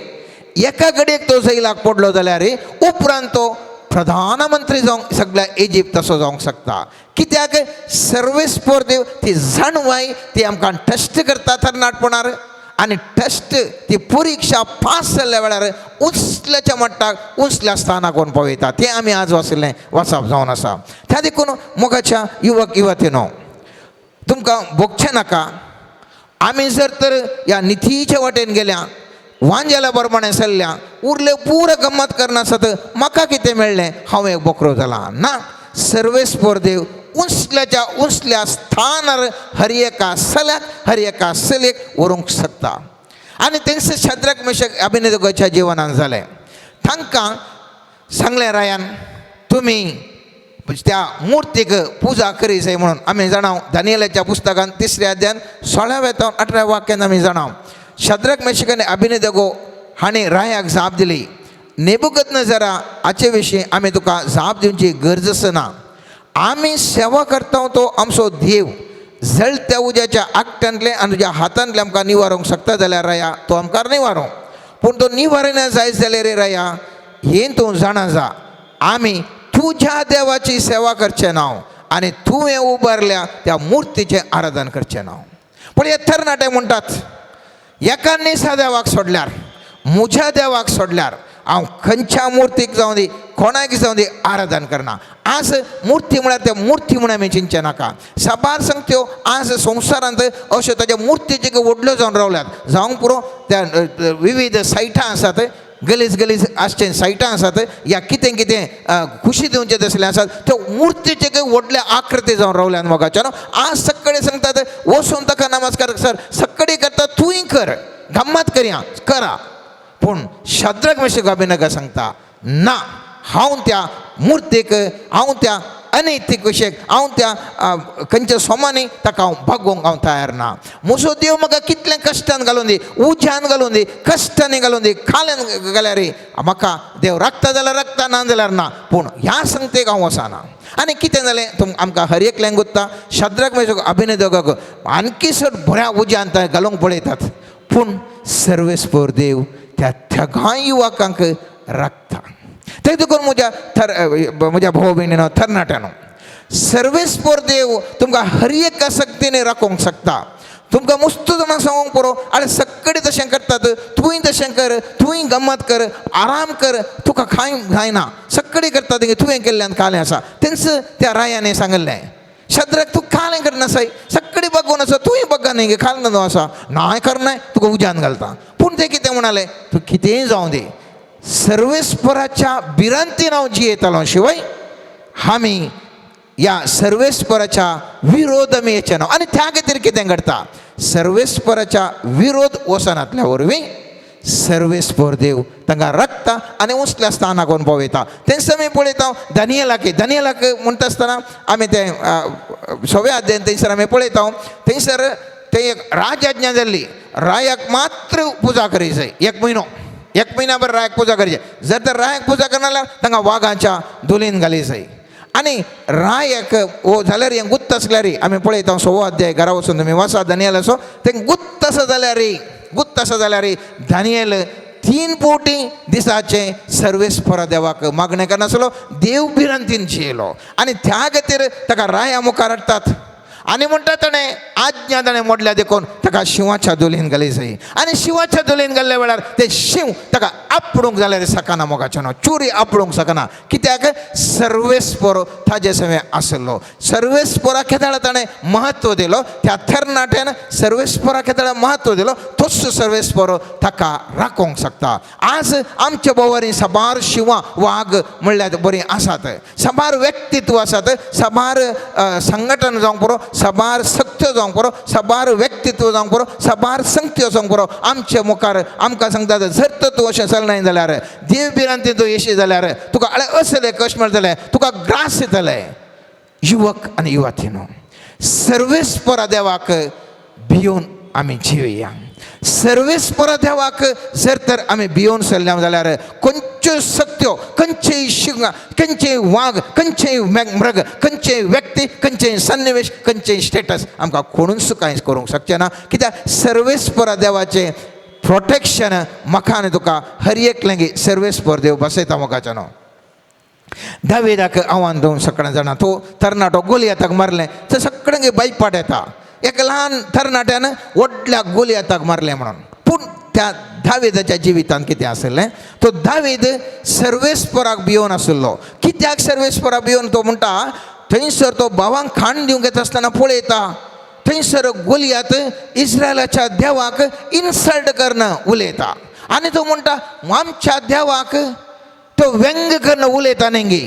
एका घडयेक तो जैलाक पडलो जाल्यार उपरांत तो प्रधानमंत्री जावंक सगळ्या इजिप्त तसो जावंक शकता. कित्याक सर्वेस्पर देव ती जाणवाय ती आमकां टेस्ट करता तरणाटपणार आनी टेस्ट ती परिक्षा पास जाल्ल्या वेळार उंचल्याच्या मट्टाक उंचल्या स्थानाक कोण पावयता तें आमी आज वाचिल्लें वाचप जावन आसा. त्या देखून मोगाच्या युवक युवतीनो तुमकां भोगचें नाका. आमी जर तर ह्या नितीच्या वाटेन गेल्या वांजेला प्रमाणे चल्ल्या उरले पुरो गम्मत करनासत म्हाका कितें मेळ्ळें हांव एक बोकरो जाला ना. सर्वेस्पर देव उंचल्याच्या उंचल्या स्थानार हर एका सल्याक हर एका सलेक व्हरूंक शकता. आनी तेंचे शद्रक मेशक अभिनेताच्या जिवनान जालें. तांकां सांगलें रायान तुमी त्या मुर्तीक पुजा करी जाय म्हणून आमी जाणाव. दानियलाच्या पुस्तकान 3 अध्यायान 16व्या जावन 18व्या वाक्यान आमी जाणाव, शद्रक मेशक आनी अबेदनगो हांणी रायाक जाप दिली, नेबुकदनेझरा हाचे विशीं आमी तुका जाप दिवची गरज आसना. आमी सेवा करता तो आमचो देव जळत्या उज्याच्या आकट्यांतले आनी तुज्या हातांतले आमकां निवारूंक शकता जाल्यार राया तो आमकां निवारूं, पूण तो निवारना जायत जाल्यार रे राया हें तूं जाणा जा, आमी तुज्या देवाची सेवा करचें ना आनी तुवें उबारल्या त्या मुर्तीचें आराधन करचें ना. पूण हे तरणाटे म्हणटात, एका निसा देवाक सोडल्यार, म्हज्या देवाक सोडल्यार हांव खंयच्या मुर्तीक जावं दी कोणाक जावं दी आराधन करना. आज मुर्ती म्हळ्यार त्या मुर्ती म्हूण आमी चिंतचें नाका. साबार संगत्यो आज संवसारांत अश्यो ताज्या मुर्तीचे व्हडल्यो जावन रावल्यात, जावंक पुरो त्या विविध सायटां आसात, गलीज गलीज आसचे सायटां आसात, या कितें कितें खुशी दिवचें तसलें आसात, त्यो मुर्तीचे व्हडले आकृती जावन रावल्यात मोगाच्यान. आज सगळे सांगतात वचून ताका नमस्कार सर, सगळी करता तूंय कर, गम्मत करया करा. पूण शद्रक मेशक अबेदनगो सांगता ना, हांव त्या मुर्तीक, हांव त्या अनैतीक विशयक, हांव त्या खंयच्या सोमानी ताका हांव भागोवंक हांव तयार ना. म्हजो देव म्हाका कितलें कश्टान घालून दी, उज्यान घालून दी, कश्टांनी घालून दी, खाल्यान घाल्यार म्हाका देव राखता जाल्यार राखता, ना जाल्यार ना, पूण ह्या संगतेक हांव वचना. आनी कितें जालें आमकां हर एकल्यांक गुत्ता, शद्रक मेशक अबेदनगोक आणकी चड बऱ्या उज्यान थंय घालूंक पळयतात, पूण सर्वेस्पर देव त्या थगां युवकांक राखता. ते देखून म्हज्या म्हज्या भाव भयणीनो तरणाट्यानो, सर्वेस्पर देव तुमकां हर एका शक्तीने राखोवंक शकता. तुमकां मुस्त जाणां सांगूंक पुरो, आनी सगळे तशें करतात, तूंय तशें कर, तूंय गम्मत कर, आराम कर, तुका कांय जायना, सगळे करतात तुवें केल्ल्यान कालें आसा. तेंच त्या रायाने सांगिल्लें, शद्रक तूं कालें करनासाय, सगळे बगून आसा, तूंय बग्गा न्ही खाल आसा, नाय करनाय तुका उज्यान घालता. पूण ते कितें म्हणाले, तूं कितेंय जावं दी, सर्वेस्पराच्या भिरांतीन हांव जियेतालो, शिवाय आमी ह्या सर्वेस्पराच्या विरोध आमी येचे ना. आनी त्या खातीर कितें घडटा, सर्वेस्पराच्या विरोध वचनातल्या वरवीं सर्वेस्पर देव तांकां राखता आनी उंचल्या स्थानाक व्हरून पावयता. तेंच आमी पळयता दानियलाक, दानियलाक म्हणटा आसतना आमी तें 6व्या अध्यायान थंयसर आमी पळयता, थंयसर ते एक राजाज्ञा जाल्ली, रायाक मात्र पुजा करी जाय, एक म्हयनो, एक म्हयन्या भर रायाक पुजा करी जाय. जर तर रायाक पुजा करना जाल्यार तांकां वागाच्या दुलीन घाली जाय. आनी रायाक हो जाल्यार हें गुत्त आसल्यार आमी पळयता 6वो अध्याय घरा वचून तुमी वाचा दानियलाचो, तें गुत्त आसा जाल्यार, गुत्त आसा जाल्यार दानियल 3 पोटी दिसाचें सर्वेस्परा देवाक मागणें करनासलो, देव भिरांतीन जियेलो. आनी त्या खातीर ताका राया मुखार हाडटात आनी म्हणटा ताणें आज्ञा ताणें मोडल्या देखून ताका शिंवाच्या दुलीन घाली जाय. आनी शिंवाच्या दुलीन घाल्ल्या वेळार ते शींव ताका आपडूंक जाल्यार शकना मोगाचें न्हू, चुरी आपडूंक शकना, कित्याक सर्वेस्पर ताजे सवें आसलो. सर्वेस्परा केदाळा ताणें म्हत्व दिलो, त्या तरणाट्यान सर्वेस्परा केदाळा म्हत्व दिलो, तोच सर्वेस्पर ताका राखोवंक शकता. आज आमच्या भोंवरी साबार शिंवां वाग म्हणल्यार बरीं आसात, साबार व्यक्तित्व आसात, साबार संघटन जावंक पुरो, साबार शक्त्यो जावंक पुरो, साबार व्यक्तित्व जावंक पुरो, साबार संगत्यो जावंक पुरो. आमचे मुखार आमकां सांगतात, जर तर तूं अशें चलनाय जाल्यार, देव भिरांती तूं येशी जाल्यार तुका आळे असले कश्ट मेळटले, तुका ग्रास येतले. युवक आनी युवतीनो, सर्वेस्परा देवाक भियोवन आमी जिवया. सर्वेस्परा देवाक जर तर आमी भियोवन सरल्या जाल्यार खंयच्यो शक्त्यो, खंयचेय शिंग, खंयचेय वाग, खंयचेय मृग, खंयचेय व्यक्ती, खंयचेय सन्निवेश, खंयचेय स्टेटस आमकां कोणूच कांय करूंक शकचें ना. कित्याक सर्वेस्परा देवाचें प्रोटेक्शन म्हाका आनी तुका हर एकल्यांगी सर्वेस्पर देव बसयता मोगाचें न्हू. दावेदाक आव्हान दिवन सगळ्यां जाणां, तो तरणाटो गोलियाताक मारलें तर सगळ्यांक बायपाट येता, एक ल्हान तरणाट्यान व्हडल्या गोलियाताक मारलें म्हणून. पूण त्या दावेदाच्या जिवितांत कितें आसलें, तो दावेद सर्वेस्पराक भियोवन आशिल्लो. कित्याक सर्वेस्पराक भियोवन? तो म्हणटा थंयसर तो भावांक खाण दिवंक येता आसतना पळयता, थंयसर गोलियात इस्रायलाच्या देवाक इन्सल्ट करून उलयता आनी तो म्हणटा आमच्या देवाक तो व्यंग करून उलयता न्ही,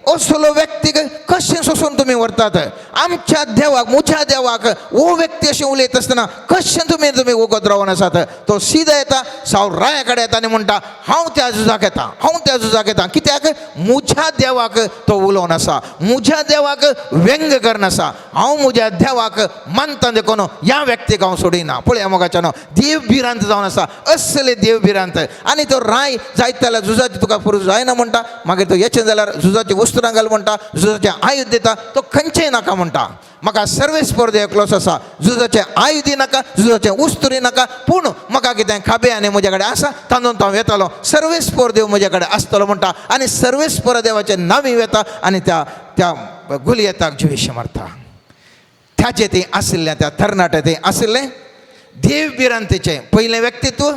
असलो व्यक्तीक कशें सोसून तुमी व्हरतात. आमच्या देवाक, म्हज्या देवाक हो व्यक्ती अशें उलयत आसतना कशें तुमी तुमी वगत रावन आसात? तो सिदा येता, सावल राया कडेन येता आनी म्हणटा हांव त्या झुजाक येता, हांव त्या झुजाक येता. कित्याक? म्हज्या देवाक तो उलोवन आसा, म्हज्या देवाक व्यंग करून आसा, हांव म्हज्या देवाक मानता देखून ह्या व्यक्तीक हांव सोडिना. पळया मोगाच्यानो, देव भिरांत जावन आसा, असले देव भिरांत. आनी तो राय जायत जाल्यार झुजाची तुका पुरो जायना म्हणटा, मागीर तो येचें जाल्यार झुजाची वस्त्रां घाल म्हणटा, झुजाचें आयुध दिता, तो खंयचेंय नाका म्हणटा. म्हाका सर्वेस्पर एकलोच आसा, झुजाचें आयुधय नाका, झुजाचें उस्तुरी नाका, पूण म्हाका कितें खाबे आनी म्हज्या कडेन आसा तातूंत हांव येतलो, सर्वेस्पर देव म्हज्या कडेन आसतलो म्हणटा. आनी सर्वेस्पर देवाचें नांवी वेता आनी त्या त्या गुलयताक जिवेश मारता. त्याचें तें आशिल्लें, त्या तरणाटे तें आशिल्लें देव भिरांतेचें पयलें व्यक्तित्व.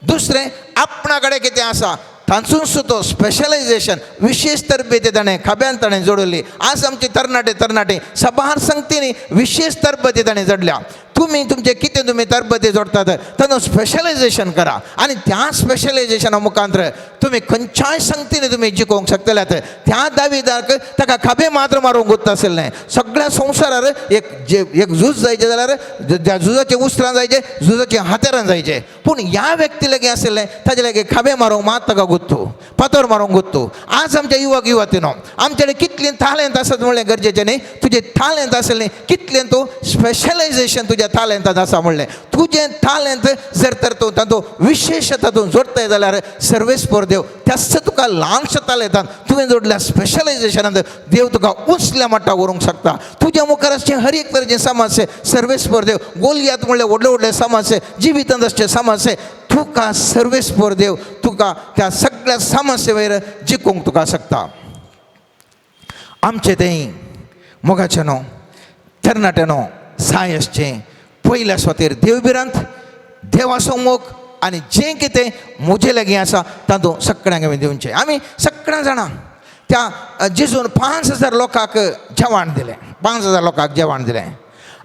दुसरें आपणा कडेन कितें आसा तातूंत तो स्पेशलायजेशन, विशेष तरबेती ताणें खाब्यान ताणें जोडली. आज आमचे तरणाटे तरणाटे सबार संगतींनी विशेष तरबेती ताणें जोडल्या. तुमी तुमचें कितें तुमी तरबेती जोडटात तातूंत स्पेशलायजेशन करा आनी त्या स्पेशलायजेशना मुखांतर तुमी खंयच्याय संगतींनी तुमी जिखोवंक शकतल्यात. त्या दाविदाक ताका खाबे मात्र मारूंक गुत्त आशिल्लें. सगळ्या संवसारार एक जे एक झूज जायचें जाल्यार त्या झुजाचें उस्त्रां जायचें, झुजाचें हातेरां जायचें, पूण ह्या व्यक्ती लागीं आशिल्लें ताजे लागीं खाबे मारूंक मात ताका गुत्तू, फातर मारूंक गुत्तू. आज आमच्या युवक युवतीनो आमचे कडेन कितलीं तालेंत आसत म्हणलें गरजेचें न्ही, तुजें तालेंत आसलें कितलें तूं स्पेशलायजेशन तुज्या तालेंतांत आसा म्हणलें. तुजें तालेंत जर तर तूं तातूंत विशेश तातूंत जोडटाय जाल्यार सर्वेस्पर देव त्याच तुका ल्हानशा तालेंतांत तुवें जोडल्या स्पेशलायजेशनांत देव तुका उंचल्या मट्टा व्हरूंक शकता. तुज्या मुखार आसचें हर एक तरेचें समस्या सर्वेस्पर देव गोलयात म्हणलें व्हडले व्हडले समस्या जिवितांत आसचे समस्या तुका सर्वेस्पर देव तुका त्या सगळ्या समस्ये वयर जिखूंक तुका शकता. आमचें तें मोगाचें न्हू तरणाट्यानो साय आसचें पयल्या सुवातेर देव भिरांत, देवाचो मोग आनी जें कितें म्हजे लागीं आसा तातूंत सगळ्यांक आमी दिवचें. आमी सगळ्यां जाणां त्या जेजून 5000 लोकांक जेवण दिलें, 5000 लोकांक जेवण दिलें.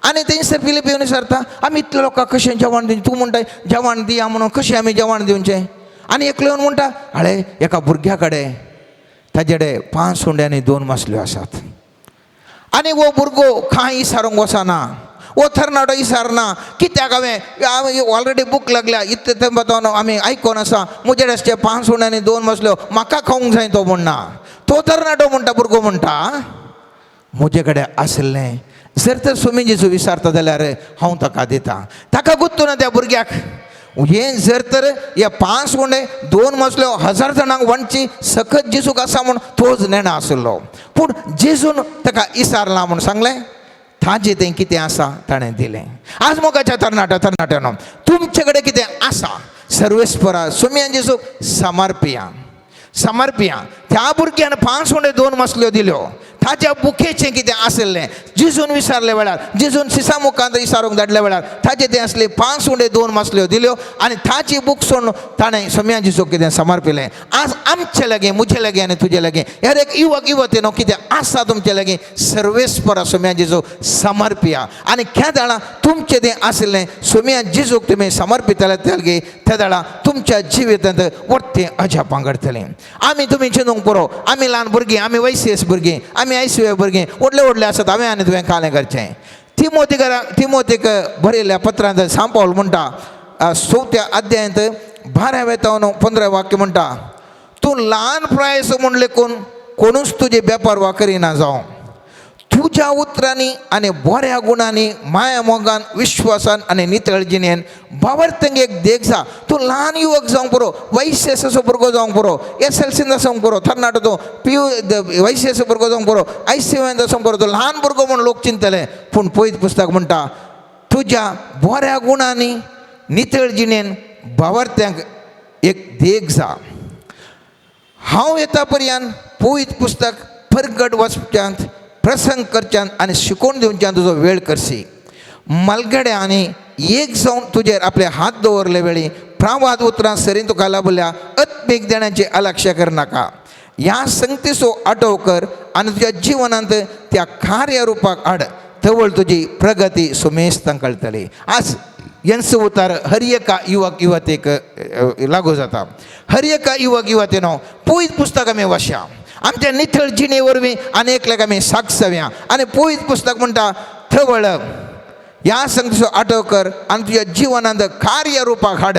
आनी थंयसर फिलीप येवन विचारता आमी इतल्या लोकांक कशें जेवण दिवचें? तूं म्हणटाय जेवण दिया म्हणून, कशें आमी जेवण दिवचें? आनी एकलो येवन म्हणटा आळे एका भुरग्या कडेन ताजे कडेन 5 उंडे आनी 2 मासल्यो आसात आनी हो भुरगो कांय इसारूंक वचना, हो तरणाटो इसारना, कित्याक हांवें ऑलरेडी बूक लागल्या इतले तेंपान आमी आयकोन आसा म्हजे कडेन आसचे 5 उंडे आनी 2 मासल्यो म्हाका खावंक जाय तो म्हणना. तो तरणाटो म्हणटा, भुरगो म्हणटा म्हजे कडेन आशिल्लें जर तर स्वामी जेजू विचारता जाल्यार हांव ताका दिता. ताका गुत्तू ना त्या भुरग्याक हें जर तर हे 5 उंडे 2 मासल्यो 1000 जाणांक वांटची सकत जेजूक आसा म्हूण तोच नेणा आशिल्लो, पूण जेजून ताका इसारला म्हूण सांगलें ताजें तें कितें आसा ताणें दिलें. आज मोगाच्या तरणाट्या तरणाट्यानो तुमचे कडेन कितें आसा सर्वेस्परा स्वामी जेजूक समर्पिया, समर्पिया. त्या भुरग्यान 5 उंडे 2 मासल्यो दिल्यो, ताज्या बुकेचें कितें आशिल्लें जेजून विचारले वेळार, जेजून सिसा मुखांत इसारूंक धाडल्या वेळार ताजें तें आसलें 5 उंडे 2 मासल्यो दिल्यो आनी ताची बूक सोडून ताणें स्वामी जेजूक कितें समर्पिलें. आज आमचे लागीं, म्हजे लागीं आनी तुजे लागीं हर एक युवक युवतीनो कितें आसा तुमचे लागीं सर्वेस्परा स्वामी जेजूक समर्पिया. आनी केदाळा तुमचें तें आशिल्लें स्वामी जेजूक तुमी समर्पितले तेलगे तेदाळा तुमच्या जिवितांत वरतें अजापां घडटलें. आमी तुमी चिंतूंक पुरो, आमी ल्हान भुरगीं, आमी वैसीएस भुरगीं, आमी आयसीए भुरगीं, व्हडले व्हडले आसात हांवें आनी तुवें कालें करचें. तिमोतीक बरयल्ल्या पत्रांत सांत पावल म्हणटा 4थ्या अध्यायांत 12 वेतावन 15 वाक्य म्हणटा तूं ल्हान प्रायस म्हूण लेखून कोणूच तुजे बेपारवा करिना जावं, तुज्या उतरांनी आनी बऱ्या गुणांनी माया मोगान विश्वासान आनी नितळ जिणेन भावार्थांक एक देख जा. तूं ल्हान युवक जावंक पुरो, वैश्यसो भुरगो जावंक पुरो, एस एल सीन आसूंक पुरो, तरणाटो तूं पी यू वैश्यसो भुरगो जावंक पुरो, आय सी एन आसूंक पुरो, तूं ल्हान भुरगो म्हूण लोक चिंतले, पूण पयत पुस्तक म्हणटा तुज्या बऱ्या गुणांनी नितळ जिणेन भावार्थ्यांक एक देख जा. हांव येता पर्यंत पवित्र पुस्तक परगट वचप्यांत प्रसंग करच्यान आनी शिकोवन दिवच्यान तुजो वेळ करसी. मालगड्या आनी एक जावन तुजेर आपले हात दवरले वेळी प्रावाद उतरां सरी तुका लाभल्या आत्मीक देण्याची अलक्ष्य करनाका. ह्या संगतीचो आटोव कर आनी तुज्या जिवनांत त्या कार्य रुपाक हाड, तवळ तुजी प्रगती सुमेस्तांक कळटली. आज यांचो उतार हर एका युवक युवतीक लागू जाता. हर एका युवक युवतीनो पयत पुस्तक आमी वाचया. आमच्या निथळ जिणे वरवीं आनी एकल्याक आमी साक्ष जावया. आनी पवित्र पुस्तक म्हणटा थवळ ह्या संगतीचो आठव कर आनी तुज्या जिवनांत कार्य रुपाक हाड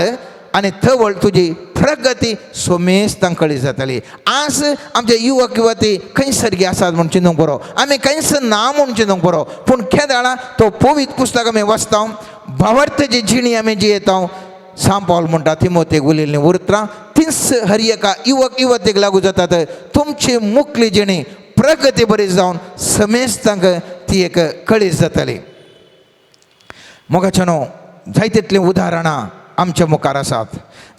आनी थवळ तुजी प्रगती सोमेस्तांक कळी जातली. आज आमचे युवक युवती खंयसर आसात म्हूण चिंतूंक बरो, आमी खंयसर ना म्हूण चिंतूंक बरो, पूण केदाळा तो पवित्र पुस्तक आमी वाचता, भावार्थाची जिणी आमी जियेता. सांव पावल म्हणटा तिमोतेक उलयल्लीं उतरां तीच हर एका युवक युवतीक लागू जातात. तुमची मुकली जिणी प्रगती बरी जावन समेस्तांक ती एक कळी जातली. मोगाच्यानो जाय तितलीं उदाहरणां आमच्या मुखार आसात.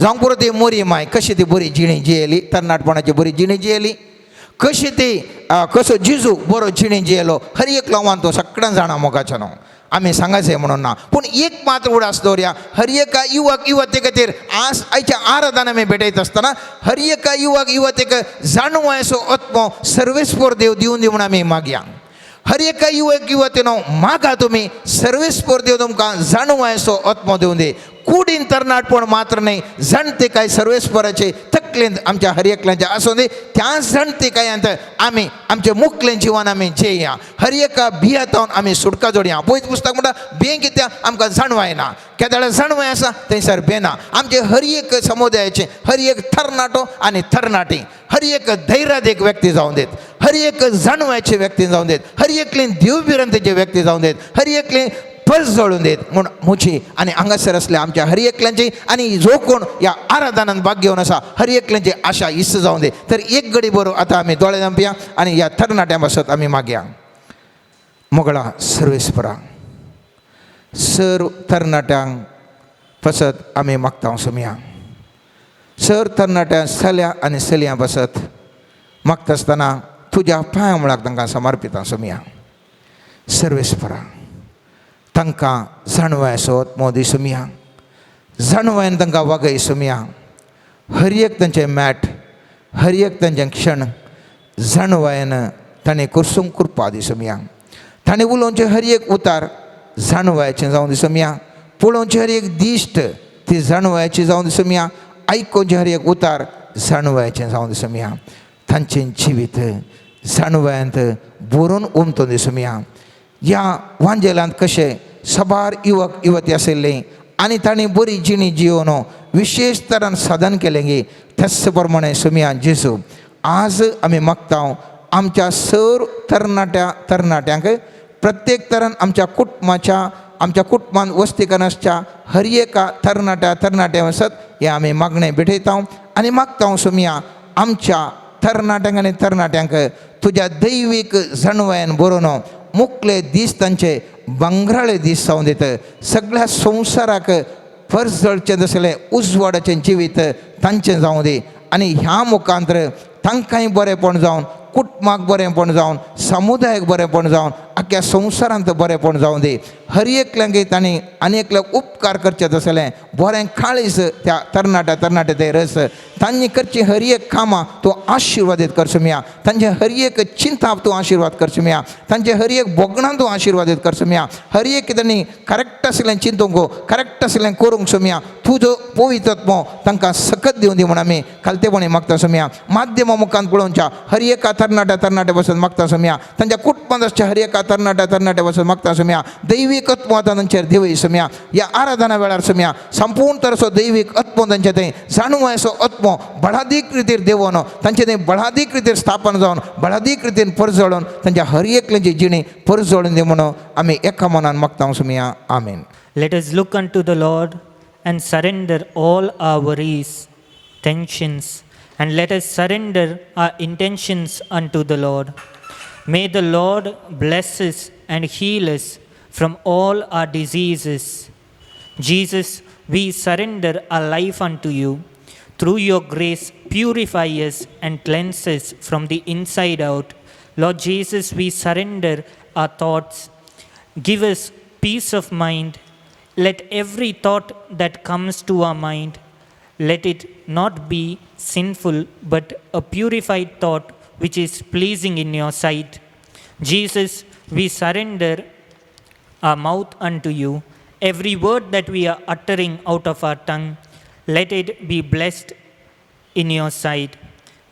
जावंक पुरो ती मोरी माय कशी ती बरी जिणी जियेली, तरणाटपणाची बरी जिणी जियेली, कशी ती कसो जिजू बरो जिणी जियेलो हर एकलो तो सगळ्यां जाणा. मोगाच्यानो आमी सांगायचें म्हणून ना, पूण एक मात्र उडास दवरया हर एका युवक युवते खातीर आज आयच्या आराधना आमी भेटयत आसतना हर एका युवक युवतेक जाणवायचो आत्मो सर्वेस्पोर देव दिवन दी म्हूण आमी मागया. हर एका युवक युवतीनो मागा तुमी सर्वेस्पोर देव तुमकां जाणवायचो आत्मो दिवन दी. कुडीन तरणाटपण मात्र न्हय, जाणते काय सर्वेस्पराचे तकलेंत आमच्या हर एकल्याच्या आसूं दी. त्या जाणते कायांत आमी आमचें मुकलें जिवन आमी जेया. हर एका भियातावन आमी सुटका जोडया. पयत पुस्तक म्हणटा भियें कित्याक आमकां जाणवायना, केदाळा जाणवाय आसा थंयसर भियेना. आमचे हर एक समुदायाचे हर एक तरणाटो आनी तरणाटी हर एक धैर्याद एक व्यक्ती जावन देत, हर एक जाणवायचे व्यक्ती जावन देत, हर एकली देवभिरांतेचे व्यक्ती जावन देत, हर एकली पस जळून देत म्हूण म्हजी आनी हांगासर आसल्या आमच्या हर एकल्यांची आनी जो कोण ह्या आराधनान भाग घेवन आसा हर एकल्यांची आशा इस्त जावन दे. तर एक घडी बरो आतां आमी दोळे धांपया आनी ह्या तरणाट्यां पासत आमी मागया. मोगळा सर्वेस्परा सर तरणाट्यांक पासत आमी मागता सोमया. सर तरणाट्यां चल्या आनी चलयां पासत मागता आसतना तुज्या पांया मुळाक तांकां समर्पिता सोमया. सर्वेस्परा तांकां जाणवाय आत्मो दी सोमया, जाणवायन तांकां वागय सोमया. हर एक तांचें मॅट हर एक तांचें क्षण जाणवायन ताणें करसूंक कृपा दी सोमया. ताणें उलोवचें हर एक उतार जाणवायचें जावन दी सोमया. पळोवचें हर एक दिश्ट ती जाणवायची जावन दी सोमया. आयकोवचें हर एक उतार जाणवायचें जावन दी सोमया. तांचें जिवीत जाणवायांत बरोवन उमतो दी सोमया. ह्या वांजेलांत कशें सबार युवक युवती आशिल्लीं आनी तांणी बरी जिणी जियोन विशेश तरान साधन केलें गी त्याच प्रमाणे सोमया जेजू आज आमी मागता आमच्या सर तरणाट्या तरणाट्यांक प्रत्येक तरान आमच्या कुटुंबाच्या आमच्या कुटुंबान वस्ती करनासच्या हर एका तरणाट्या तरणाट्या वसत हें आमी मागणें भेटयता आनी मागता सोमया आमच्या तरणाट्यांक आनी तरणाट्यांक तुज्या दैवीक जाणवायन बरोवन मुकले दीस तांचे भांगराळे दीस जावन दित. सगळ्या संवसाराक परजळचें तसलें उजवाडाचें जिवीत तांचें जावं दी आनी ह्या मुखांतर तांकांय बरेंपण जावन कुटुंबाक बरेंपण जावन समुदायाक बरेंपण जावन आख्या संवसारांत बरेंपण जावं दी. हर एकल्यांक तांणी आनी एकल्याक उपकार करचे तसलें बरें काळीज त्या तरणाट्या तरणाटे ते रस तांणी करची हर एक कामां तूं आशिर्वादीत कर सोमया. तांचे हर एक चिंताप तूं आशिर्वाद कर सोमया. तांचे हर एक भोगणां तूं आशिर्वादीत कर सोमया. हर एक तांणी करेक्ट आसलें चिंतूंक करेक्ट आसलें करूंक सोमया. तुजो पवित्र आत्मो तांकां सकत दिवन दी म्हूण आमी खालतेपणी मागता सोमया. माध्यमा मुखान पळोवच्या हर एका तरणाट्या तरणाट्या पासून मागता सोमया. तांच्या कुटुंबांत आसच्या हर एका तरणाट्या तरणाट्या पासून मागता सोमया. दैवीक आत्मो आतां तांचेर देवय सोमया. ह्या आराधना वेळार सोमया संपूर्ण तरेचो दैवीक आत्मो तांचे थंय जाणवायचो आत्मो बळादीक रितीर देवोन तांचे थंय बळादीक रितीर स्थापन जावन बळादीक रितीन परजळून तांच्या हर एकल्याची जिणी परजळून दी म्हणून आमी एका मनान मागता सोमया. आमीन. Let us look unto the Lord and surrender all our worries, tensions, and let us surrender our intentions unto the Lord. May the Lord bless us and heal us from all our diseases. Jesus, we surrender our life unto you. Through your grace, purify us and cleanse us from the inside out. Lord Jesus, we surrender our thoughts. Give us peace of mind. Let every thought that comes to our mind, let it not be sinful, but a purified thought which is pleasing in your sight. Jesus, we surrender our mouth unto you. Every word that we are uttering out of our tongue, let it be blessed in your sight.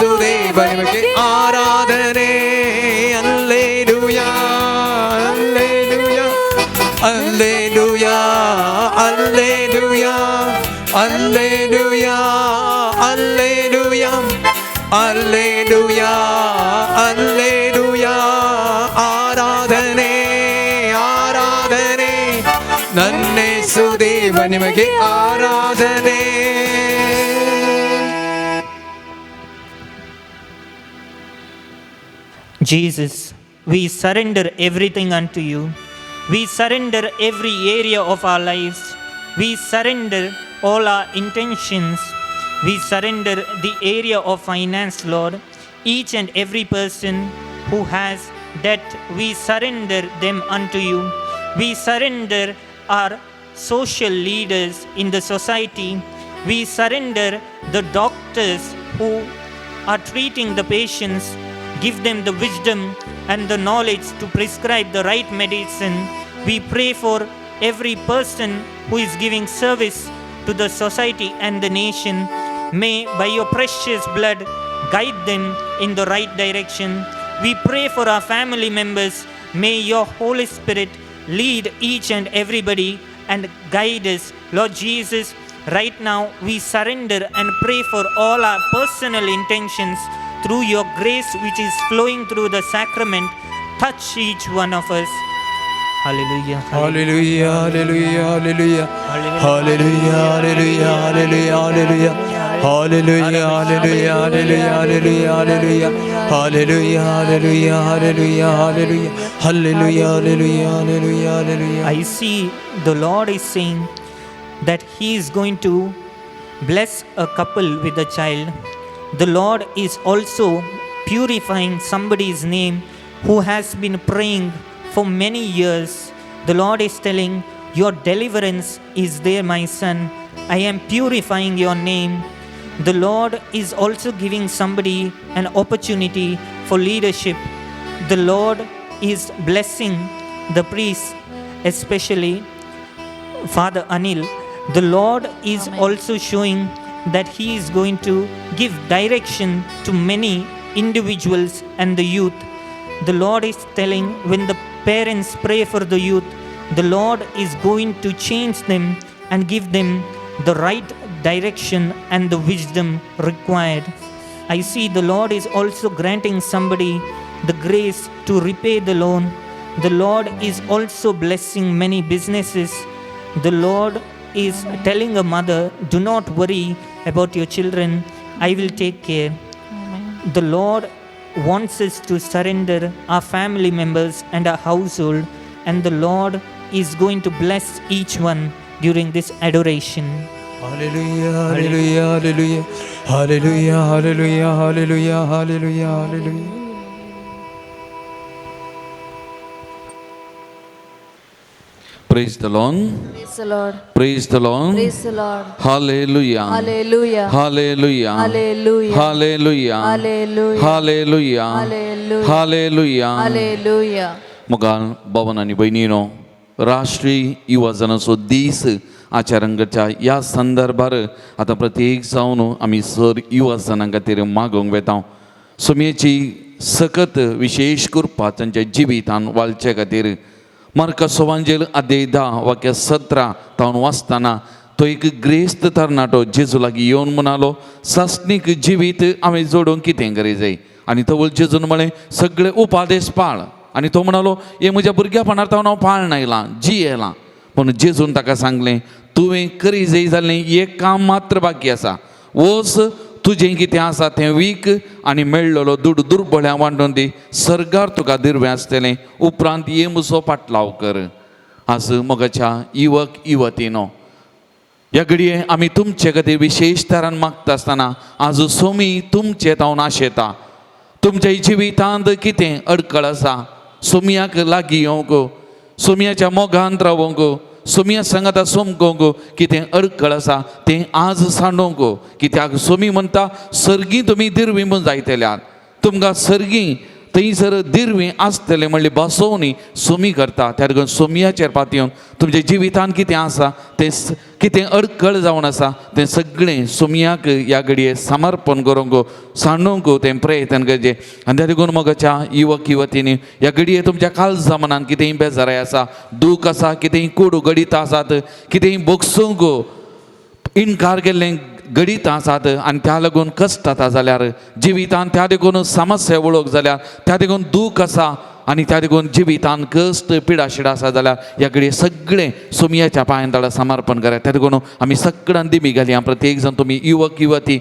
ನನ್ನೇಸುದೇವ ನಿಮಗೆ ಆರಾಧನೆ. Alleluia, alleluia, alleluia, alleluia, alleluia, alleluia, alleluia, alleluia. ಆರಾಧನೆ, ಆರಾಧನೆ, ನನ್ನೇಸುದೇವ ನಿಮಗೆ ಆರಾಧನೆ. Jesus, we surrender everything unto you. We surrender every area of our lives. We surrender all our intentions. We surrender the area of finance, Lord. Each and every person who has debt, we surrender them unto you. We surrender our social leaders in the society. We surrender the doctors who are treating the patients. Give them the wisdom and the knowledge to prescribe the right medicine. We pray for every person who is giving service to the society and the nation. May, by your precious blood, guide them in the right direction. We pray for our family members. May your Holy Spirit lead each and everybody and guide us. Lord Jesus, right now we surrender and pray for all our personal intentions through your grace which is flowing through the sacrament. Touch each one of us. Hallelujah. Hallelujah, hallelujah, hallelujah. Hallelujah, hallelujah, hallelujah, hallelujah. Hallelujah, hallelujah, hallelujah, hallelujah, hallelujah. Hallelujah, hallelujah, hallelujah, hallelujah. Hallelujah, hallelujah, hallelujah, hallelujah. I see the Lord is saying that He is going to bless a couple with a child. The Lord is also purifying somebody's name who has been praying for many years. The Lord is telling, "Your deliverance is there, my son. I am purifying your name." The Lord is also giving somebody an opportunity for leadership. The Lord is blessing the priests, especially Father Anil. The Lord is Amen. Also showing that He is going to give direction to many individuals and the youth. The Lord is telling, when the parents pray for the youth, the Lord is going to change them and give them the right direction and the wisdom required. I see the Lord is also granting somebody the grace to repay the loan. The Lord is also blessing many businesses. The Lord is telling a mother, "Do not worry about your children, I will take care." Amen. The Lord wants us to surrender our family members and our household, and the Lord is going to bless each one during this adoration. Hallelujah, hallelujah, hallelujah. Hallelujah, hallelujah, hallelujah, hallelujah, hallelujah. Praise the Lord. Praise the Lord. Praise the Lord. Praise the Lord. Hallelujah. Hallelujah. Hallelujah. Hallelujah. Hallelujah. Hallelujah. Hallelujah. Hallelujah. Hallelujah. Hallelujah. मुखार भवन आनी भयणीनो, राष्ट्रीय युवाजनाचो दीस आचरण करच्या ह्या संदर्भार आतां प्रत्येक जावन आमी सर युवाजनां खातीर मागोवंक वेता, सोमयेची सकत विशेश कृपा तांच्या जिवितान वालचे खातीर. मार्का सुवांजेल अध्याय 10 वाक्य 17 तावन वाचतना तो एक ग्रेस्त तरणाटो जेजू लागीं येवन म्हणालो, सासणीक जिवीत हांवें जोडूंक कितें करी जाय? आनी तवळ जेजून म्हळें, सगळे उपादेश पाळ. आनी तो म्हणालो, हे म्हज्या भुरग्यापणार तावन हांव पाळन आयलां, जियेलां. पूण जेजून ताका सांगलें, तुवें करी जाय जालें एक काम मात्र बाकी आसा. वच, तुजें कितें आसा तें वीक आनी मेळ्ळलो दुडू दुर्बळ्यां वांटून दी. सर्गार तुका दिरवें आसतलें. उपरांत ये, म्हजो पाटलाव कर. आज मोगाच्या युवक युवतीनो, ह्या घडये आमी तुमचे खातीर विशेश तरान मागता आसतना आज सोमी तुमचे तावन आशेता. तुमच्या जिवितांत कितें अडकळ आसा, सोमयाक लागीं येवंक, सोमयाच्या मोगांत रावोंक, सोमया सांगाता सोमकोंक कितें अडकळ आसा तें आज सांडोवंक. कित्याक सोमी म्हणटा, सर्गी तुमी दिरवी म्हूण जायतल्यात. तुमकां सर्गी थंयसर दिरवी आसतलें म्हणली बसोवणी सोमी करता. त्या देखून सोमयाचेर पातयेवन तुमच्या जिवितान कितें आसा तें कितें अडखळ जावन आसा तें सगळें सोमयाक ह्या घडये समर्पण करूंक सांडूंक तें प्रयत्न करचें. आनी त्या देखून मोगाच्या युवक युवतींनी ह्या घडये तुमच्या काळजा मनान कितेंय बेजाराय आसा, दूख आसा, कितेंय कोडू घडीत आसात, कितेंय भोगसूंक इनकार केल्लें घडीत आसात आनी त्या लागून कश्ट जाता जाल्यार जिवितान त्या देखून समस्या वळख जाल्यार त्या देखून दूख आसा आनी त्या देखून जिवितान कश्ट पिडाशिडा आसा जाल्यार ह्या घडये सगळें सोमयाच्या पांयां तळा समर्पण करात. त्या देखून आमी सगळ्यान दिमी घालया. प्रत्येक जाण तुमी युवक युवती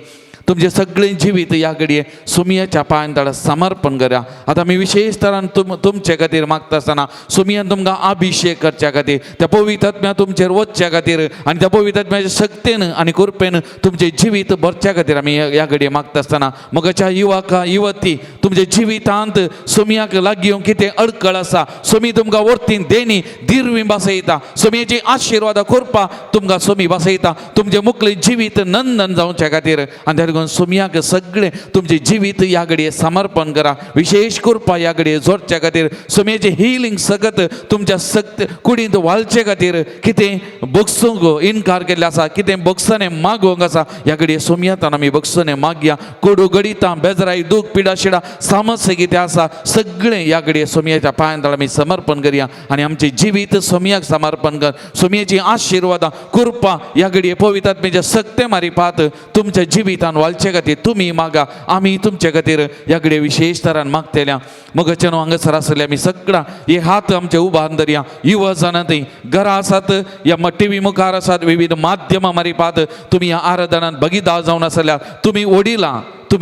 तुमचें सगळें जिवीत ह्या घडये सोमयाच्या पांयां तळा समर्पण करा. आतां आमी विशेश तरान तुमचे खातीर मागता आसतना सोमयान तुमकां अभिशेक करच्या खातीर त्या पवित्र आत्म्या तुमचेर वचच्या खातीर आनी त्या पवित्र आत्म्याच्या शक्तेन आनी कृपेन तुमचें जिवीत भरच्या खातीर आमी ह्या घडये मागता आसतना मोगाच्या युवका युवती तुमच्या जिवितांत सोमयाक लागीं येवंक कितें अडखळ आसा सोमी तुमकां वर्तीन देणी दिरवी बसयता, सोमयाची आशिर्वादा कृपा तुमकां सोमी बसयता तुमचें मुखलें जिवीत नंदन जावच्या खातीर. आनी त्या देखून सोमयाक सगळें तुमचें जिवीत ह्या घडये समर्पण करा. विशेष कृपा ह्या घडये जोडच्या खातीर सोमयाचें हिलींग सगत तुमच्या सक्त कुडींत वाळचे खातीर कितें बगसूंक इनकार केल्लें आसा, कितें बगसणें मागोवंक आसा ह्या घडये सोमयातान आमी बगसणें मागया. कोडू गडितां बेजराय दूख पिडा शिडा समस्या कितें आसा सगळें ह्या घडये सोमयाच्या पांयां तळा आमी समर्पण करया आनी आमचें जिवीत सोमयाक समर्पण कर. सोमयाची आशिर्वादां कृपा ह्या घडये पवित्र आत्म्याच्या सक्ते मारिपात तुमच्या जिवितान वाळचे खातीर तुमी मागा, आमी तुमचे खातीर ह्या घडये विशेश तरान मागतल्या. मोगाच्या न्हू हांगासर आसले आमी सगळां हे हात आमचे उबारून धरया. युवा जाणां थंय घरा आसात या टिवी मुखार आसात विविध माध्यमां मारिपात तुमी ह्या आराधनान भगिदार जावन आसल्यार तुमी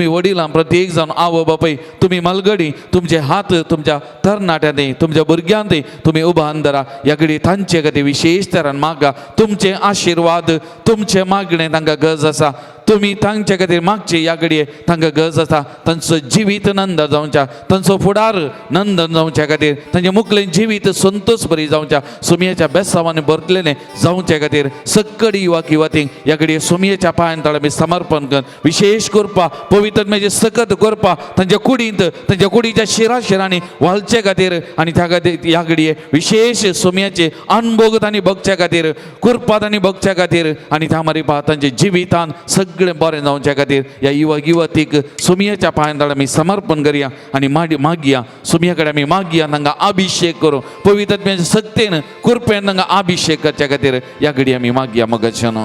वडिलां प्रत्येक जावन आवय बापूय तुमी मलगडी तुमचे हात तुमच्या तरणाट्यांनी तुमच्या भुरग्यांनी तुमी उबारून धरा. ह्या घडये तांचे खातीर विशेश तरान मागा. तुमचे आशिर्वाद तुमचें मागणें तांकां गरज आसा, तुमी तांचे खातीर मागचे ह्या घडये तांकां गरज आसा. तांचो जिवीत नंद जावच्या, तांचो फुडार नंदन जावच्या खातीर तांचें मुखलें जिवीत संतोष बरी जावच्या सोमयाच्या बेसावांनी भरलेलें जावच्या खातीर सक्कडी युवक युवतींक ह्या घडये सोमयेच्या पांयां तळा आमी समर्पण कर. विशेष करपा पवित्र आत्म्याचें सकत करपा तांच्या कुडींत तांच्या कुडीच्या शिरा शिरांनी वालचे खातीर आनी त्या खातीर ह्या घडये विशेष सोमयाचे अनभोग तांणी भोगच्या खातीर कृपा तांणी भोगच्या खातीर आनी त्या मारिपा तांच्या जिवितान सगळें बरें जावच्या खातीर ह्या युवक युवतीक सोमयाच्या पांयां तळा आमी समर्पण करया आनी मागया सोमया कडेन आमी मागया तांकां अभिशेक करूं पवित्र आत्म्याच्या सक्तेन कृपेन तांकां अभिशेक करच्या खातीर ह्या घडये आमी मागया. मगाच्यान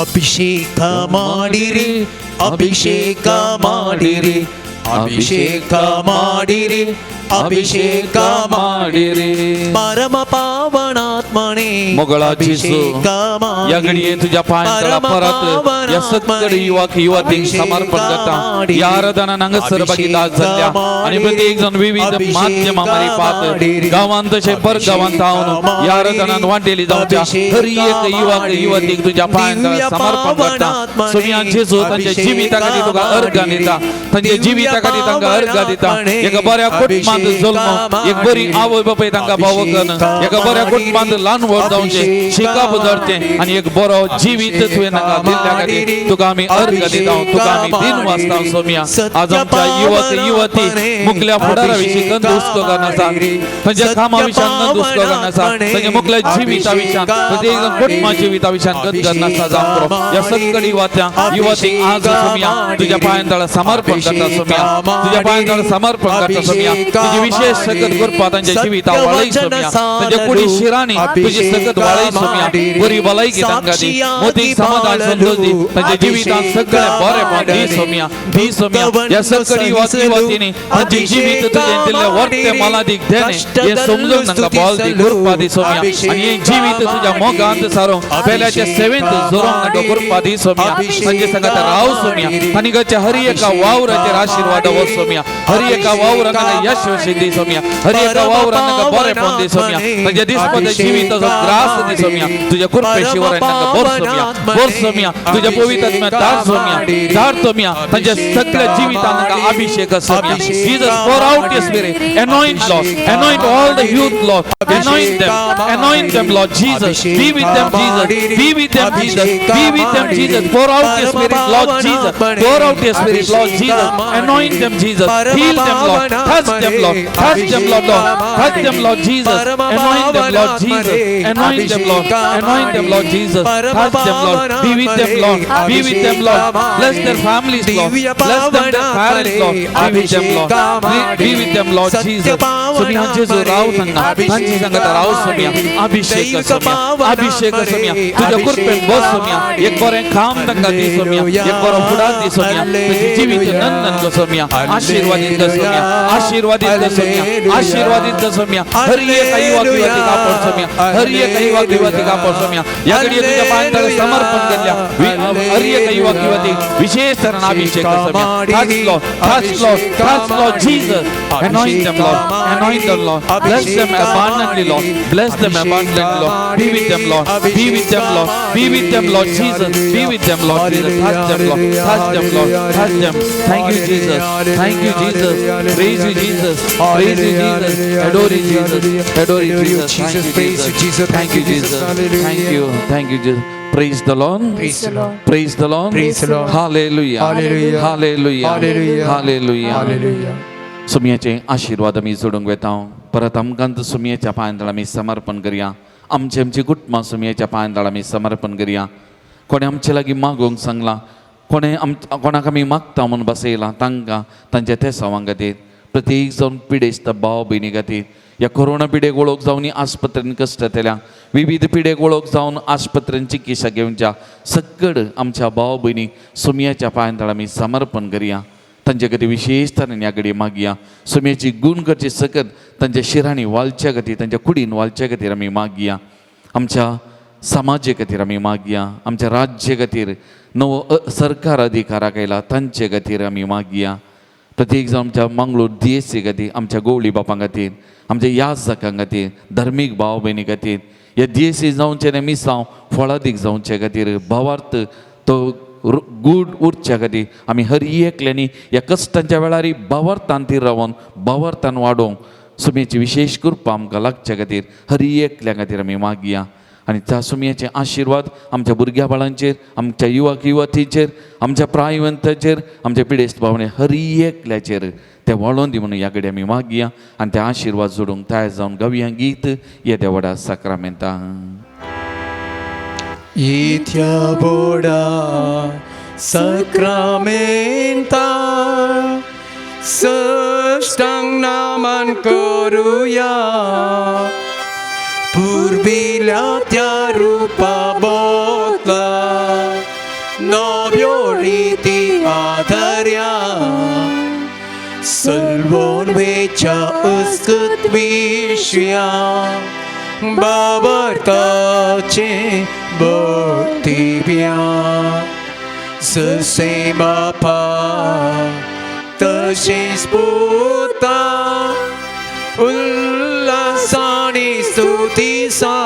ಅಭಿಷೇಕ ಮಾಡಿರಿ, ಅಭಿಷೇಕ ಮಾಡಿರಿ, ಅಭಿಷೇಕ ಮಾಡಿರಿ, ಅಭಿಷೇಕ ಮಾಡಿರಿ ಪರಮ ಪಾವನಾತ್ಮನೇ मोगळा जेजू या घडये तुझ्या पांयांतळा परत या सगळे युवक युवतींक समर्पण करता. ह्या आराधनान हांगासर भागीदार जाल्ल्या आनी प्रत्येक जण विविध माध्यमां मारिफात गांवांत तशें परगांवांत हांव ह्या आराधनान वांटेली जावच्या हर एक युवक युवतीक तुझ्या पांयांतळा समर्पण करता. सोमया जेजू तांच्या जिविता खातीर तुका अर्घां दिता, तांच्या जिविता खातीर तांकां अर्घां दिता. एका बऱ्या कुटुंबांत जल्म, एक बरी आवय बापूय तांकां भाव कन्न, एका बऱ्या कुटुंबांत ल्हान व्हड जावचें, शिकप जावचें आनी एक बरो जिवीत तुवें तांकां दिल्ल्या खातीर तुका आमी अर्घ दिता, तुका आमी दिन वाचता. सोमया आज आमच्या युवक युवती मुखल्या फुडारा विशीं कंदुस्को करनासा, तांच्या कामा विशयान कंदुस्को करनासा, तांच्या मुखल्या जिविता विशयान प्रत्येक जण कुटुंबा जिविता विशयान कंद करनासा जावं पुरो. ह्या सगळी युवती आज सोमया तुज्या पांयां तळा समर्पण करता. सोमया तुज्या पांयां तळा समर्पण करता. सोमया तुजी विशेष सकत कृपा तांच्या जिविता वाळय. सोमया तांच्या कुडी शिरांनी तुजी सकत वाळय. सोमया बरी भलायकी तांकां दी, मोती समाधान संतोष दी, तांच्या जिवितांत सगळें बरें दी. सोमया दी सोमया ह्या सगळी युवतींनी तांचे जिवीत तुजें दिल्लें वर्ते मोलादीक देणें हें समजून तांकां बळ दी, कृपा दी. सोमया आनी हें जिवीत तुज्या मोगांत सारोवंक पेल्याच्या सेवेंत जोरोवंक तांकां कृपा दी. सोमया तांचे संगात राव. सोमया आनी घरच्या हर एका वावराचेर आशिर्वाद वच. सोमया हर एका वावराक यश आशीष दी सोम्या हर एका वावरान तांकां बरेंपण दी सोम्या तांच्या दिसपट्टे जिविताचो ग्रास दी सोम्या तुज्या कृपे शिवरान तांकां बोर सोम्या बोर सोम्या तुज्या पवित्र आत्म्या धाड सोम्या धाड सोम्या तांच्या सगळ्या जिवितान तांकां अभिषेक Saumya. Jesus, pour out your spirit. Anoint, Lord. Anoint all the youth, Lord. Anoint them. Anoint them, Lord Jesus. Be with them, Jesus. Be with them, Jesus. Be with them, Jesus. Pour out your spirit, Lord Jesus. Pour out your spirit, Lord Jesus. Anoint them, Jesus. Heal them, Lord. Touch them, Lord. Touch them, Lord. Touch them, Lord Jesus. Anoint them, Lord Jesus. Anoint them, Lord. Anoint them, Lord Jesus. Touch them, Lord. Be with them, Lord. Be with them, Lord. Bless their families, Lord. Bless them, their parents, Lord. Be with them, Lord. Be with them, Lord Jesus. Saumya जेजू राव सांगा तांची सांगता राव सोम्या अभिषेक सोम्या अभिषेक सोम्या तुज्या कृपेन बस सोम्या एक बरें काम तांकां दी सोम्या एक बरो फुडार दी सोम्या तुजें जिवीत नंदन कर सोम्या आशिर्वादीत कर सोम्या आशिर्वादीत कर सोम्या आशिर्वादीत कर सोम्या हर एक युवक युवतीक आपड सोम्या हर एक युवक युवतीक आपड सोम्या ह्या घडये तुज्या पांयां समर्पण केल्ल्या हर एक युवक युवतीक विशेष तरेन अभिषेक कर Saumya. Touch Lord, touch Lord, touch Lord Jesus. Anoint them, Lord. Anoint them, Lord. Bless them abundantly, Lord. Bless them abundantly, Lord. Be with them, Lord. Be with them, Lord. Be with them, Lord Jesus. Be with them, Lord Jesus. Touch them, Lord. Touch them, Lord. Touch them. Thank you, Jesus. Thank you, Jesus. Praise you, Jesus. Praise you, Jesus. Adore you, Jesus. Adore you, Jesus. Thank you, Jesus. Thank you, Jesus. Thank you. Thank you, Jesus. Praise the Lord. Praise the Lord. Praise the Lord. Praise the Lord. Hallelujah. Hallelujah. Hallelujah. Hallelujah. Hallelujah. Hallelujah. सुमयाचे आशिर्वाद आमी जोडूंक वेता परत आमकां सुमयेच्या पांयांतळ आमी समर्पण करया आमचे आमची कुटुंबां सुमयेच्या पांयांतळ आमी समर्पण करया. कोणें आमचे लागीं मागूंक सांगलां कोणें कोणाक आमी मागता म्हूण बसयलां तांकां तांच्या तेसांवां खातीर प्रत्येक जावन पिडेस्त भाव भयणी खातीर ह्या कोरोना पिडेक वळख जावन आस्पत्रेन कश्ट जातल्या विविध पिडेक वळख जावन आस्पत्रेन चिकित्सा घेवच्या सगळ आमच्या भाव भयणी सुमयाच्या पांयांतळ आमी समर्पण करया. तांचे खातीर विशेष तरेन ह्या घडये मागया सुमयेची गूण करची सकत तांच्या शिरांनी वालच्या खातीर तांच्या कुडीन वालच्या खातीर आमी मागया. आमच्या समाजे खातीर आमी मागया आमच्या राज्य खातीर नवो सरकार अधिकाराक आयला तांचे खातीर आमी मागया. प्रत्येक जावन आमच्या मंगळूर डीएससी खातीर आमच्या गोवळी बापां खातीर आमच्या याजकां खातीर धर्मीक भाव भयणी खातीर ह्या डीएससी जावचें न्ही मिसांव फळादीक जावचे खातीर भावार्थ तो गूढ उरच्या खातीर आमी हर एकल्यांनी ह्या कश्टांच्या वेळार भावार्थान ती रावन भावार्थान वाडोवंक सुमयेची विशेश कृपा आमकां लागच्या खातीर हर एकल्या खातीर आमी मागया. आनी त्या सुमयेचे आशिर्वाद आमच्या भुरग्या बाळांचेर आमच्या युवक युवतीचेर आमच्या प्रायवंताचेर आमच्या पिडेस्त भावणे हर एकल्याचेर ते वाळोवन दी म्हणून ह्या कडेन आमी मागया आनी ते आशिर्वाद जोडूंक तयार जावन गावया गीत येद्या व्हडा साक्रामेंता. येत्या व्हडा साक्रामेंता सष्टांग नमन करुया पुर्विल्या त्या रूपा बोतला नव्यो रिती आधार्या सलवोन वेच्या अस्कत विश्या बाबर्ताचे भक्तिव्या जसे बापा तशेंच पुता उल्हासानी स्तुती सा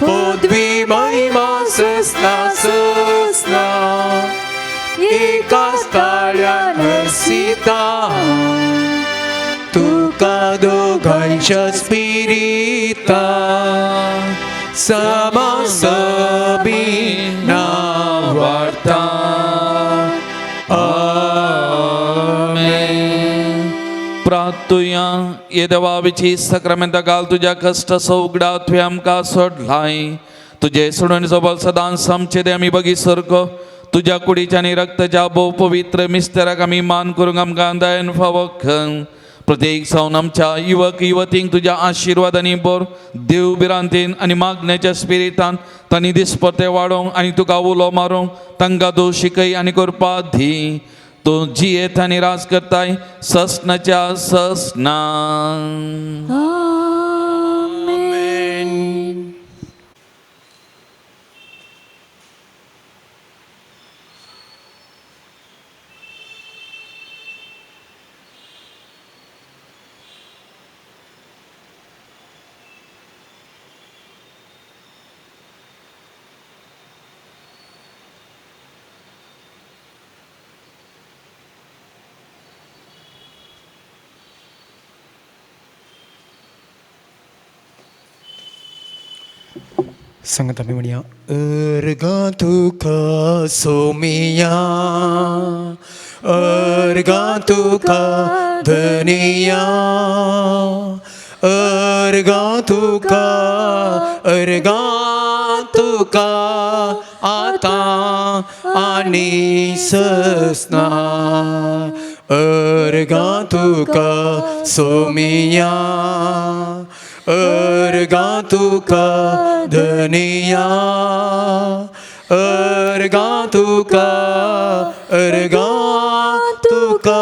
पदवी महिमा ससना ससना एका ताळ्यान हसिता तुका दोगांच्या स्पिरिता समासबी वार्ता. आमेन. प्रार्थुया ये देवाविची साक्रामेंता घाल तुज्या कश्ट सौगडा तुवें आमकां सोडलाय तुजे सोडून बल सदांच आमचे ते आमी बगी सारको तुज्या कुडीच्या आनी रक्ताच्या भोव पवित्र मिस्तेराक आमी मान करूंक आमकां दयन फावो. प्रत्येक जावन आमच्या युवक युवतींक तुज्या आशिर्वादांनी भर देव भिरांतेन आनी मागण्याच्या स्पिरितान तांणी दिसपटे वाडोवंक आनी तुका उलो मारूंक तांकां तूं शिकय आनी करपा दी. तूं जियेत आनी राज करताय ससनाच्या ससना. सांगात आमी म्हणया अर्गां तुका सोमिया अर्गां तुका धनिया अर्गां तुका अर्गां तुका आतां आनी ससना अर्गां तुका सोमिया अर्गां तुका धनिया अर्गां तुका अर्गां तुका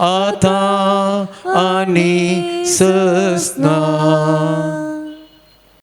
आतां आनी ससना.